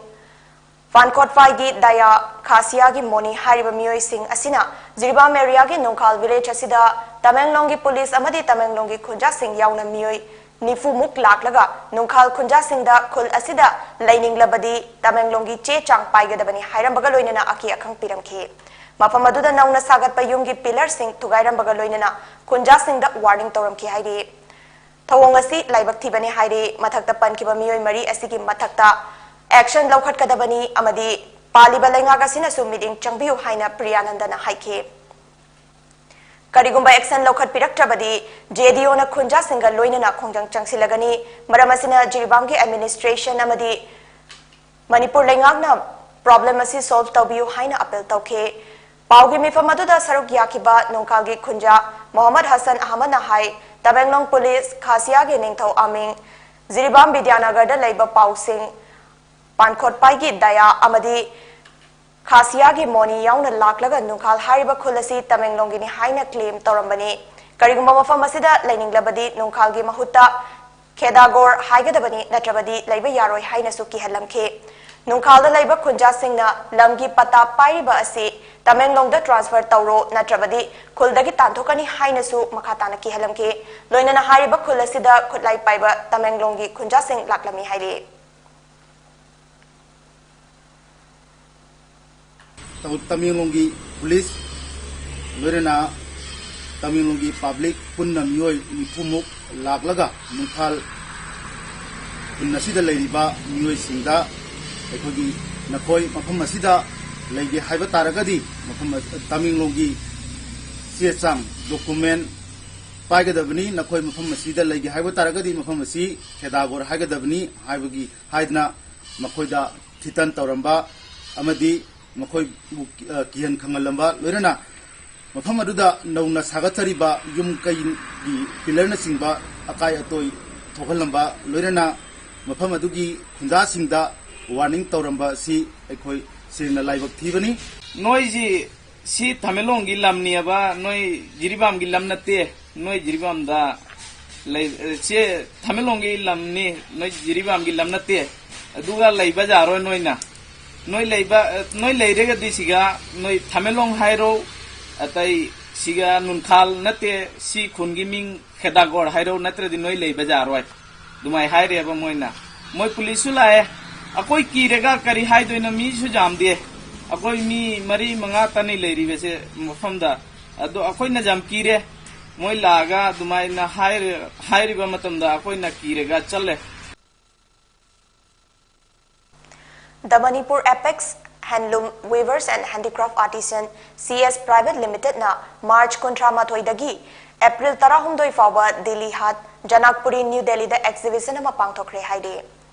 ꯐꯥꯟꯈꯣꯠꯐꯥꯏꯒꯤ ꯗꯌꯥ, ꯈꯥꯁꯤꯌꯥꯒꯤ ꯃꯣꯅꯤ ꯍꯥꯏꯔꯤꯕ ꯃꯤꯑꯣꯏꯁꯤꯡ ꯑꯁꯤꯅ ꯖꯤꯔꯤꯕꯥꯝ ꯑꯦꯔꯤꯌꯥꯒꯤ ꯅꯨꯡꯈꯥꯜ ꯚꯤꯂꯦꯖ ꯑꯁꯤꯗ ꯇꯃꯦꯡꯂꯣꯡꯒꯤ ꯄꯨꯂꯤꯁ ꯑꯃꯗꯤ ꯇꯃꯦꯡꯂꯣꯡꯒꯤ ꯈꯨꯟꯖꯥꯁꯤꯡ ꯌꯥꯎꯅ ꯃꯤꯑꯣꯏ ꯅꯤꯐꯨꯃꯨꯛ ꯂꯥꯛꯂꯒ ꯅꯨꯡꯈꯥꯜ ꯈꯨꯟꯖꯥꯁꯤꯡꯗ ꯈꯨꯜ ꯑꯁꯤꯗ ꯂꯩꯅꯤꯡꯂꯕꯗꯤ ꯇꯃꯦꯡꯂꯣꯡꯒꯤ ꯆꯦ ꯆꯥꯡ ꯄꯥꯏꯒꯗꯕꯅꯤ ꯍꯥꯏꯔꯝꯕꯒ ꯂꯣꯏꯅꯅ ꯑꯀꯤ ꯑꯈꯪ ꯄꯤꯔꯝꯈꯤ꯫ ꯃꯐꯝ ꯑꯗꯨꯗ ꯅꯧꯅ ꯁꯥꯒꯠꯄ ꯌꯨꯝꯒꯤ ꯄꯤꯂꯔꯁꯤꯡ ꯊꯨꯒꯥꯏꯔꯝꯕꯒ ꯂꯣꯏꯅꯅ ꯈꯨꯟꯖꯥꯁꯤꯡꯗ ꯋꯥꯔꯅꯤꯡ ꯇꯧꯔꯝꯈꯤ ꯍꯥꯏꯔꯤ꯫ ꯊꯧꯑꯣꯡ ꯑꯁꯤ ꯂꯥꯏꯕꯛ ꯊꯤꯕꯅꯤ ꯍꯥꯏꯔꯤ꯫ ꯃꯊꯛꯇ ꯄꯟꯈꯤꯕ ꯃꯤꯑꯣꯏ ꯃꯔꯤ ꯑꯁꯤꯒꯤ ꯃꯊꯛꯇ action ꯂꯧꯈꯠꯀꯗꯕꯅꯤ ꯑꯃꯗꯤ ꯄꯥꯜꯂꯤꯕ ꯂꯩꯉꯥꯛ ꯑꯁꯤꯅꯁꯨ ꯃꯤꯠꯌꯦꯡ ꯆꯪꯕꯤꯌꯨ ꯍꯥꯏꯅ ꯄ꯭ꯔꯤꯌꯥꯅꯟꯗꯅ ꯍꯥꯏꯈꯤ꯫ ꯀꯔꯤꯒꯨꯝꯕ action ꯂꯧꯈꯠꯄꯤꯔꯛꯇ꯭ꯔꯕꯗꯤ JDOꯅ ꯈꯨꯟꯖꯥꯁꯤꯡꯒ ꯂꯣꯏꯅꯅ ꯈꯣꯡꯖꯪ ꯆꯪꯁꯤꯜꯂꯒꯅꯤ꯫ ꯃꯔꯝ ꯑꯁꯤꯅ ꯖꯤꯔꯤꯕꯥꯝꯒꯤ administration ꯑꯃꯗꯤ ꯃꯅꯤꯄꯨꯔ ꯂꯩꯉꯥꯛꯅ problem ꯑꯁꯤ solve ꯇꯧꯕꯤꯌꯨ ꯍꯥꯏꯅ appeal ꯇꯧꯈꯤ꯫ ꯄꯥꯎꯒꯤ ꯃꯤꯐꯝ ꯑꯗꯨꯗ ꯁꯔꯨꯛ ꯌꯥꯈꯤꯕ ꯅꯨꯡꯈꯥꯜꯒꯤ ꯈꯨꯟꯖꯥ ꯃꯣꯍꯝꯃꯗ ꯍꯁꯟ ꯑꯍꯃꯗꯅ ꯍꯥꯏ, ꯇꯃꯦꯡꯂꯣꯡ ꯄꯨꯂꯤꯁ, ꯈꯥꯁꯤꯌꯥꯒꯤ ꯅꯤꯡꯊꯧ ꯑꯃꯤꯡ, ꯖꯤꯔꯤꯕꯥꯝ ꯕꯤꯗ꯭ꯌꯥꯅꯒꯔꯗ ꯂꯩꯕ ꯄꯥꯎꯁꯤꯡ, ꯄꯥꯟꯈꯣꯠꯄꯥꯏꯒꯤ ꯗꯌꯥ ꯑꯃꯗꯤ ꯈꯥꯁꯤꯌꯥꯒꯤ ꯃꯣꯅꯤ ꯌꯥꯎꯅ ꯂꯥꯛꯂꯒ ꯅꯨꯡꯈꯥꯜ ꯍꯥꯏꯔꯤꯕ ꯈꯨꯜ ꯑꯁꯤ ꯇꯃꯦꯡꯂꯣꯡꯒꯤꯅꯤ ꯍꯥꯏꯅ claim ꯇꯧꯔꯝꯕꯅꯤ꯫ ꯀꯔꯤꯒꯨꯝꯕ ꯃꯐꯝ ꯑꯁꯤꯗ ꯂꯩꯅꯤꯡꯂꯕꯗꯤ ꯅꯨꯡꯈꯥꯜꯒꯤ ꯃꯍꯨꯠꯇ ꯈꯦꯗꯥꯒꯣꯔ ꯍꯥꯏꯒꯗꯕꯅꯤ, ꯅꯠꯇ꯭ꯔꯕꯗꯤ ꯂꯩꯕ ꯌꯥꯔꯣꯏ ꯍꯥꯏꯅꯁꯨ ꯀꯤꯍꯜꯂꯝꯈꯤ꯫ ꯅꯨꯡꯈꯥꯜꯗ ꯂꯩꯕ ꯈꯨꯟꯖꯥꯁꯤꯡꯅ ꯂꯝꯒꯤ ꯄꯇꯥ ꯄꯥꯏꯔꯤꯕ ꯑꯁꯤ ꯇꯃꯦꯡꯂꯣꯡꯗ transfer ꯇꯧꯔꯣ, ꯅꯠꯇ꯭ꯔꯕꯗꯤ ꯈꯨꯜꯗꯒꯤ ꯇꯥꯟꯊꯣꯛꯀꯅꯤ ꯍꯥꯏꯅꯁꯨ ꯃꯈꯥ ꯇꯥꯅ ꯀꯤꯍꯜꯂꯝꯈꯤ꯫ ꯂꯣꯏꯅꯅ ꯍꯥꯏꯔꯤꯕ ꯈꯨꯜ ꯑꯁꯤꯗ ꯈꯨꯠꯂꯥꯏ ꯄꯥꯏꯕ ꯇꯃꯦꯡꯂꯣꯡꯒꯤ ꯈꯨꯟꯖꯥꯁꯤꯡ ꯂꯥꯛꯂꯝꯃꯤ ꯍꯥꯏꯔꯤ꯫ ꯇꯃꯦꯡꯂꯣꯡꯒꯤ ꯄꯨꯂꯤꯁ ꯂꯣꯏꯅꯅ ꯇꯃꯦꯡꯂꯣꯡꯒꯤ public ꯄꯨꯟꯅ ꯃꯤꯑꯣꯏ ꯅꯤꯐꯨꯃꯨꯛ ꯂꯥꯛꯂꯒ ꯅꯨꯡꯈꯥꯜ ꯈꯨꯟ ꯑꯁꯤꯗ ꯂꯩꯔꯤꯕ ꯃꯤꯑꯣꯏꯁꯤꯡꯗ ꯑꯩꯈꯣꯏꯒꯤ ꯅꯈꯣꯏ ꯃꯐꯝ ꯑꯁꯤꯗ ꯂꯩꯒꯦ ꯍꯥꯏꯕ ꯇꯥꯔꯒꯗꯤ ꯃꯐꯝ ꯑꯁ-, ꯇꯃꯦꯡꯂꯣꯡꯒꯤ ꯆꯦ ꯆꯥꯡ, document ꯄꯥꯏꯒꯗꯕꯅꯤ, ꯅꯈꯣꯏ ꯃꯐꯝ ꯑꯁꯤꯗ ꯂꯩꯒꯦ ꯍꯥꯏꯕ ꯇꯥꯔꯒꯗꯤ ꯃꯐꯝ ꯑꯁꯤ ꯈꯦꯗꯥꯒꯣꯔ ꯍꯥꯏꯒꯗꯕꯅꯤ ꯍꯥꯏꯕꯒꯤ, ꯍꯥꯏꯗꯅ ꯃꯈꯣꯏꯗ ꯊꯤꯇꯟ ꯇꯧꯔꯝꯕ ꯑꯃꯗꯤ ꯃꯈꯣꯏꯕꯨ, ꯑ, ꯀꯤꯍꯟ ꯈꯪꯍꯜꯂꯝꯕ, ꯂꯣꯏꯅꯅ ꯃꯐꯝ ꯑꯗꯨꯗ ꯅꯧꯅ ꯁꯥꯒꯠꯆꯔꯤꯕ ꯌꯨꯝ ꯀꯩꯒꯤ ꯄꯤꯂꯔꯅꯆꯤꯡꯕ ꯑꯀꯥꯏ ꯑꯇꯣꯏ ꯊꯣꯛꯍꯜꯂꯝꯕ, ꯂꯣꯏꯅꯅ ꯃꯐꯝ ꯑꯗꯨꯒꯤ ꯈꯨꯟꯖꯥꯁꯤꯡꯗ warning ꯇꯧꯔꯝꯕ ꯑꯁꯤ ꯑꯩꯈꯣꯏ ꯁꯦꯡꯅ ꯂꯥꯏꯕꯛ ꯊꯤꯕꯅꯤ꯫ ꯅꯣꯏꯁꯤ ꯁꯤ ꯊꯥꯃꯦꯂꯣꯡꯒꯤ ꯂꯝꯅꯦꯕ, ꯅꯣꯏ ꯖꯤꯔꯤꯕꯥꯝꯒꯤ ꯂꯝ ꯅꯠꯇꯦ꯫ ꯅꯣꯏ ꯖꯤꯔꯤꯕꯥꯝꯗ ꯂꯩ, ꯁꯤ ꯊꯥꯃꯦꯂꯣꯡꯒꯤ ꯂꯝꯅꯤ, ꯅꯣꯏ ꯖꯤꯔꯤꯕꯥꯝꯒꯤ ꯂꯝ ꯅꯠꯇꯦ꯫ ꯑꯗꯨꯒ ꯂꯩꯕ ꯌꯥꯔꯣꯏ ꯅꯣꯏꯅ꯫ ꯅꯣꯏ ꯂꯩꯕ, ꯅꯣꯏ ꯂꯩꯔꯒꯗꯤ ꯁꯤꯒ ꯅꯣꯏ ꯊꯥꯃꯦꯂꯣꯡ ꯍꯥꯏꯔꯣ, ꯑꯇꯩ ꯁꯤꯒ ꯅꯨꯡꯊꯥꯜ ꯅꯠꯇꯦ, ꯁꯤ ꯈꯨꯟꯒꯤ ꯃꯤꯡ ꯈꯦꯗꯥꯒꯣꯔ ꯍꯥꯏꯔꯣ, ꯅꯠꯇ꯭ꯔꯗꯤ ꯅꯣꯏ ꯂꯩꯕ ꯌꯥꯔꯣꯏ, ꯑꯗꯨꯃꯥꯏꯅ ꯍꯥꯏꯔꯦꯕ ꯃꯣꯏꯅ꯫ ꯃꯣꯏ ꯄꯨꯂꯤꯁꯁꯨ ꯂꯥꯛꯑꯦ꯫ ꯑꯩꯈꯣꯏ ꯀꯤꯔꯒ ꯀꯔꯤ ꯍꯥꯏꯗꯣꯏꯅꯣ? ꯃꯤꯁꯨ ꯌꯥꯝꯗꯦ, ꯑꯩꯈꯣꯏ ꯃꯤ ꯃꯔꯤ ꯃꯉꯥ ꯇꯅꯤ ꯂꯩꯔꯤꯕꯁꯦ ꯃꯐꯝꯗ꯫ ꯑꯗꯣ ꯑꯩꯈꯣꯏꯅ ꯌꯥꯝ ꯀꯤꯔꯦ꯫ ꯃꯣꯏ ꯂꯥꯛꯑꯒ ꯑꯗꯨꯃꯥꯏꯅ ꯍꯥꯏꯔ-, ꯍꯥꯏꯔꯤꯕ ꯃꯇꯝꯗ ꯑꯩꯈꯣꯏꯅ ꯀꯤꯔꯒ ꯆꯠꯂꯦ꯫ The Manipur Apex Handloom Weavers and Handicraft Artisan, C S Private Limited ꯅ March ꯀꯨꯟꯊ꯭ꯔꯥ ꯃꯥꯊꯣꯏꯗꯒꯤ April ꯇꯔꯥꯍꯨꯝꯗꯣꯏ ꯐꯥꯎꯕ ꯗꯤꯜꯂꯤ ꯍꯥꯠ, ꯖꯅꯛꯄꯨꯔꯤ, ꯅ꯭ꯌꯨ ꯗꯦꯜꯂꯤꯗ exhibition ꯑꯃ ꯄꯥꯡꯊꯣꯛꯈ꯭ꯔꯦ ꯍꯥꯏꯔꯤ꯫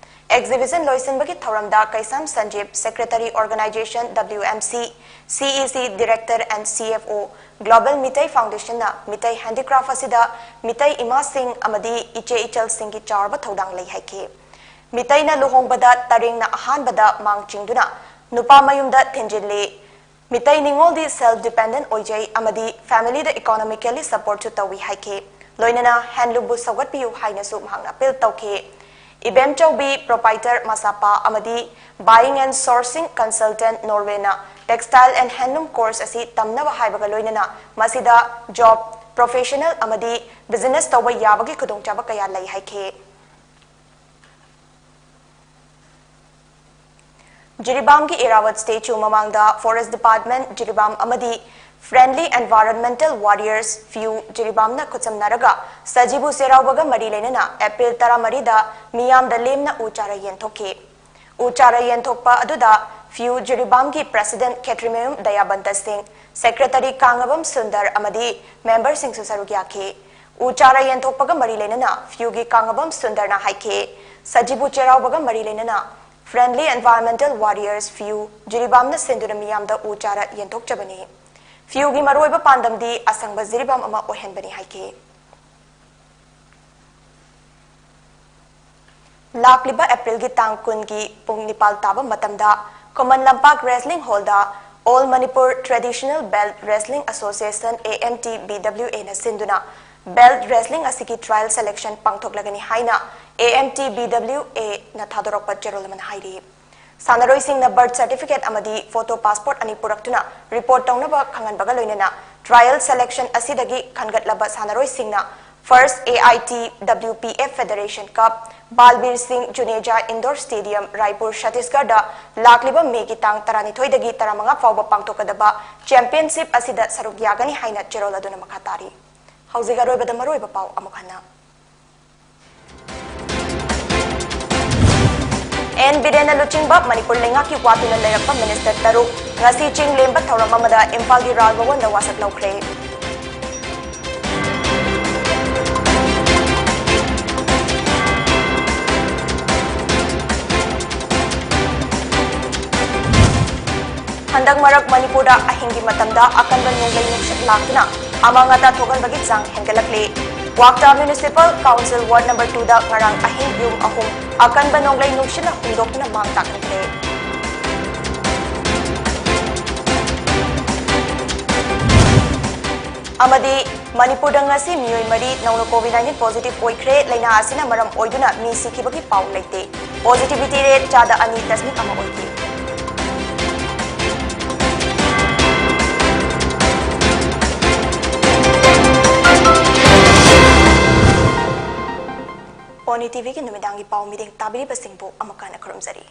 Exhibition ꯂꯣꯏꯁꯤꯟꯕꯒꯤ ꯊꯧꯔꯝꯗ ꯀꯩꯁꯥꯝ ꯁꯟꯖꯤꯞ, Secretary Organization W M C, C E C Director and C F O, Global Meitei Foundation ꯅ ꯃꯤꯇꯩ handicraft ꯑꯁꯤꯗ ꯃꯤꯇꯩ ꯏꯃꯥꯁꯤꯡ ꯑꯃꯗꯤ ꯏꯆꯦ ꯏꯆꯜꯁꯤꯡꯒꯤ ꯆꯥꯎꯔꯕ ꯊꯧꯗꯥꯡ ꯂꯩ ꯍꯥꯏꯈꯤ꯫ ꯃꯤꯇꯩꯅ ꯂꯨꯍꯣꯡꯕꯗ ꯇꯔꯦꯡꯅ ꯑꯍꯥꯟꯕꯗ ꯃꯥꯡ ꯆꯤꯡꯗꯨꯅ ꯅꯨꯄꯥ ꯃꯌꯨꯝꯗ ꯊꯤꯟꯖꯤꯜꯂꯤ꯫ ꯃꯤꯇꯩ ꯅꯤꯉꯣꯜꯗꯤ self dependent ꯑꯣꯏꯖꯩ ꯑꯃꯗꯤ family ꯗ economically support ꯁꯨ ꯇꯧꯏ ꯍꯥꯏꯈꯤ꯫ ꯂꯣꯏꯅꯅ handloom ꯕꯨ ꯁꯧꯒꯠꯄꯤꯌꯨ ꯍꯥꯏꯅꯁꯨ ꯃꯍꯥꯛꯅ appeal ꯇꯧꯈꯤ꯫ ꯏꯕꯦꯝꯆꯧꯕꯤ, proprietor ꯃꯆꯥꯄꯥ ꯑꯃꯗꯤ buying and sourcing consultant Norway ꯅ textile and handloom course ꯑꯁꯤ ꯇꯝꯅꯕ ꯍꯥꯏꯕꯒ ꯂꯣꯏꯅꯅ ꯃꯁꯤꯗ job, professional ꯑꯃꯗꯤ business ꯇꯧꯕ ꯌꯥꯕꯒꯤ ꯈꯨꯗꯣꯡꯆꯥꯕ ꯀꯌꯥ ꯂꯩ ꯍꯥꯏꯈꯤ꯫ ꯖꯤꯔꯤꯕꯥꯝꯒꯤ ꯏꯔꯥꯋꯠ statue ꯃꯃꯥꯡꯗ Forest Department ꯖꯤꯔꯤꯕꯥꯝ ꯑꯃꯗꯤ Friendly Environmental Warriors, ꯐꯤꯌꯨ, ꯖꯤꯔꯤꯕꯥꯝꯅ ꯈꯨꯠꯁꯝꯅꯔꯒ ꯁꯖꯤꯕꯨ ꯆꯩꯔꯥꯎꯕꯒ ꯃꯔꯤ ꯂꯩꯅꯅ April ꯇꯔꯥꯃꯔꯤꯗ ꯃꯤꯌꯥꯝꯗ ꯂꯦꯝꯅ ꯎ ꯆꯥꯔꯥ ꯌꯦꯟꯊꯣꯛꯈꯤ꯫ ꯎ ꯆꯥꯔꯥ ꯌꯦꯟꯊꯣꯛꯄ ꯑꯗꯨꯗ ꯐꯤꯌꯨ ꯖꯤꯔꯤꯕꯥꯝꯒꯤ President ꯈꯦꯇ꯭ꯔꯤꯃꯌꯨꯝ ꯗꯌꯥꯕꯟꯇ ꯁꯤꯡ, Secretary ꯀꯥꯡꯉꯕꯝ ꯁꯨꯟꯗꯔ ꯑꯃꯗꯤ member ꯁꯤꯡꯁꯨ ꯁꯔꯨꯛ ꯌꯥꯈꯤ꯫ ꯎ ꯆꯥꯔꯥ ꯌꯦꯟꯊꯣꯛꯄꯒ ꯃꯔꯤ ꯂꯩꯅꯅ ꯐꯤꯌꯨꯒꯤ ꯀꯥꯡꯉꯕꯝ ꯁꯨꯟꯗꯔꯅ ꯍꯥꯏꯈꯤ, ꯁꯖꯤꯕꯨ ꯆꯩꯔꯥꯎꯕꯒ ꯃꯔꯤ ꯂꯩꯅꯅ Friendly Environmental Warriors, ꯐꯤꯌꯨ, ꯖꯤꯔꯤꯕꯥꯝꯅ ꯁꯤꯟꯗꯨꯅ ꯃꯤꯌꯥꯝꯗ ꯎ ꯆꯥꯔꯥ ꯌꯦꯟꯊꯣꯛꯆꯕꯅꯤ꯫ ꯐꯤꯌꯨꯒꯤ ꯃꯔꯨꯑꯣꯏꯕ ꯄꯥꯟꯗꯝꯗꯤ ꯑꯁꯪꯕ ꯖꯤꯔꯤꯕꯥꯝ ꯑꯃ ꯑꯣꯏꯍꯟꯕꯅꯤ ꯍꯥꯏꯈꯤ꯫ ꯂꯥꯛꯂꯤꯕ April ꯒꯤ ꯇꯥꯡ ꯀꯨꯟꯒꯤ ꯄꯨꯡ ꯅꯤꯄꯥꯜ ꯇꯥꯕ ꯃꯇꯝꯗ Khuman Lampak Wrestling Hall the All Manipur Traditional Belt Wrestling Association, A M T B W A ꯅ ꯁꯤꯟꯗꯨꯅ belt wrestling ꯑꯁꯤꯒꯤ trial selection ꯄꯥꯡꯊꯣꯛꯂꯒꯅꯤ ꯍꯥꯏꯅ A M T B W A ꯅ ꯊꯥꯗꯣꯔꯛꯄ ꯆꯦꯔꯣꯜ ꯑꯃꯅ ꯍꯥꯏꯔꯤ꯫ ꯁꯥꯟꯅꯔꯣꯏꯁꯤꯡꯅ birth certificate ꯑꯃꯗꯤ photo passport ꯑꯅꯤ ꯄꯨꯔꯛꯇꯨꯅ report ꯇꯧꯅꯕ ꯈꯪꯍꯟꯕꯒ ꯂꯣꯏꯅꯅ Trial selection ꯑꯁꯤꯗꯒꯤ ꯈꯟꯒꯠꯂꯕ ꯁꯥꯟꯅꯔꯣꯏꯁꯤꯡꯅ First A I T W P F Federation Cup, Balbir Singh Juneja Indoor Stadium, Raipur, ꯁꯠꯇꯤꯁꯒꯔꯗ ꯂꯥꯛꯂꯤꯕ ꯃꯦꯒꯤ ꯇꯥꯡ ꯇꯔꯥꯅꯤꯊꯣꯏꯗꯒꯤ ꯇꯔꯥꯃꯉꯥ ꯐꯥꯎꯕ ꯄꯥꯡꯊꯣꯛꯀꯗꯕ championship ꯑꯁꯤꯗ ꯁꯔꯨꯛ ꯌꯥꯒꯅꯤ ꯍꯥꯏꯅ ꯆꯦꯔꯣꯜ ꯑꯗꯨꯅ ꯃꯈꯥ ꯇꯥꯔꯤ꯫ ꯍꯧꯖꯤꯛ ꯑꯔꯣꯏꯕꯗ ꯃꯔꯨꯑꯣꯏꯕ ꯄꯥꯎ ꯑꯃꯨꯛ ꯍꯟꯅ꯫ ꯑꯦꯟ ꯕꯤꯔꯦꯟꯅ ꯂꯨꯆꯤꯡꯕ ꯃꯅꯤꯄꯨꯔ ꯂꯩꯉꯥꯛꯀꯤ ꯋꯥꯇꯨꯅ ꯂꯩꯔꯛꯄ minister ꯇꯔꯨꯛ ꯉꯁꯤ ꯆꯤꯡ ꯂꯦꯝꯕ ꯊꯧꯔꯝ ꯑꯃꯗ ꯏꯝꯐꯥꯜꯒꯤ ꯔꯥꯖ ꯚꯋꯟꯗ ꯋꯥꯁꯛ ꯂꯧꯈ꯭ꯔꯦ꯫ ꯍꯟꯗꯛ ꯃꯔꯛ ꯃꯅꯤꯄꯨꯔꯗ ꯑꯍꯤꯡꯒꯤ ꯃꯇꯝꯗ ꯑꯀꯟꯕ ꯅꯣꯡꯂꯩ ꯅꯨꯡꯁꯤꯠ ꯂꯥꯛꯇꯨꯅ ꯑꯃꯥꯡ ꯑꯇꯥ ꯊꯣꯛꯍꯟꯕꯒꯤ ꯆꯥꯡ ꯍꯦꯟꯒꯠꯂꯛꯂꯤ꯫ ꯀ꯭ꯋꯥꯛꯇꯥ Municipal Council Ward number two ꯗ ꯉꯔꯥꯡ ꯑꯍꯤꯡ ꯌꯨꯝ ꯑꯍꯨꯝ ꯑꯀꯟꯕ ꯅꯣꯡꯂꯩ ꯅꯨꯡꯁꯤꯠꯅ ꯍꯨꯝꯗꯣꯛꯇꯨꯅ ꯃꯥꯡ ꯇꯥꯛꯍꯟꯈ꯭ꯔꯦ꯫ ꯑꯃꯗꯤ ꯃꯅꯤꯄꯨꯔꯗ ꯉꯁꯤ ꯃꯤꯑꯣꯏ ꯃꯔꯤ ꯅꯧꯅ COVID nineteen positive ꯑꯣꯏꯈ꯭ꯔꯦ꯫ ꯂꯩꯅꯥ ꯑꯁꯤꯅ ꯃꯔꯝ ꯑꯣꯏꯗꯨꯅ ꯃꯤ ꯁꯤꯈꯤꯕꯒꯤ ꯄꯥꯎ ꯂꯩꯇꯦ꯫ Positivity rate ꯆꯥꯗ ꯑꯅꯤ ꯗꯁꯃꯤꯛ ꯑꯃ ꯑꯣꯏꯈꯤ꯫ Pony T V ꯒꯤ ꯅꯨꯃꯤꯗꯥꯡꯒꯤ ꯄꯥꯎ ꯃꯤꯠꯌꯦꯡ ꯇꯥꯕꯤꯔꯤꯕꯁꯤꯡꯕꯨ ꯑꯃꯨꯛ ꯍꯟꯅ ꯈꯨꯔꯨꯝꯖꯔꯤ꯫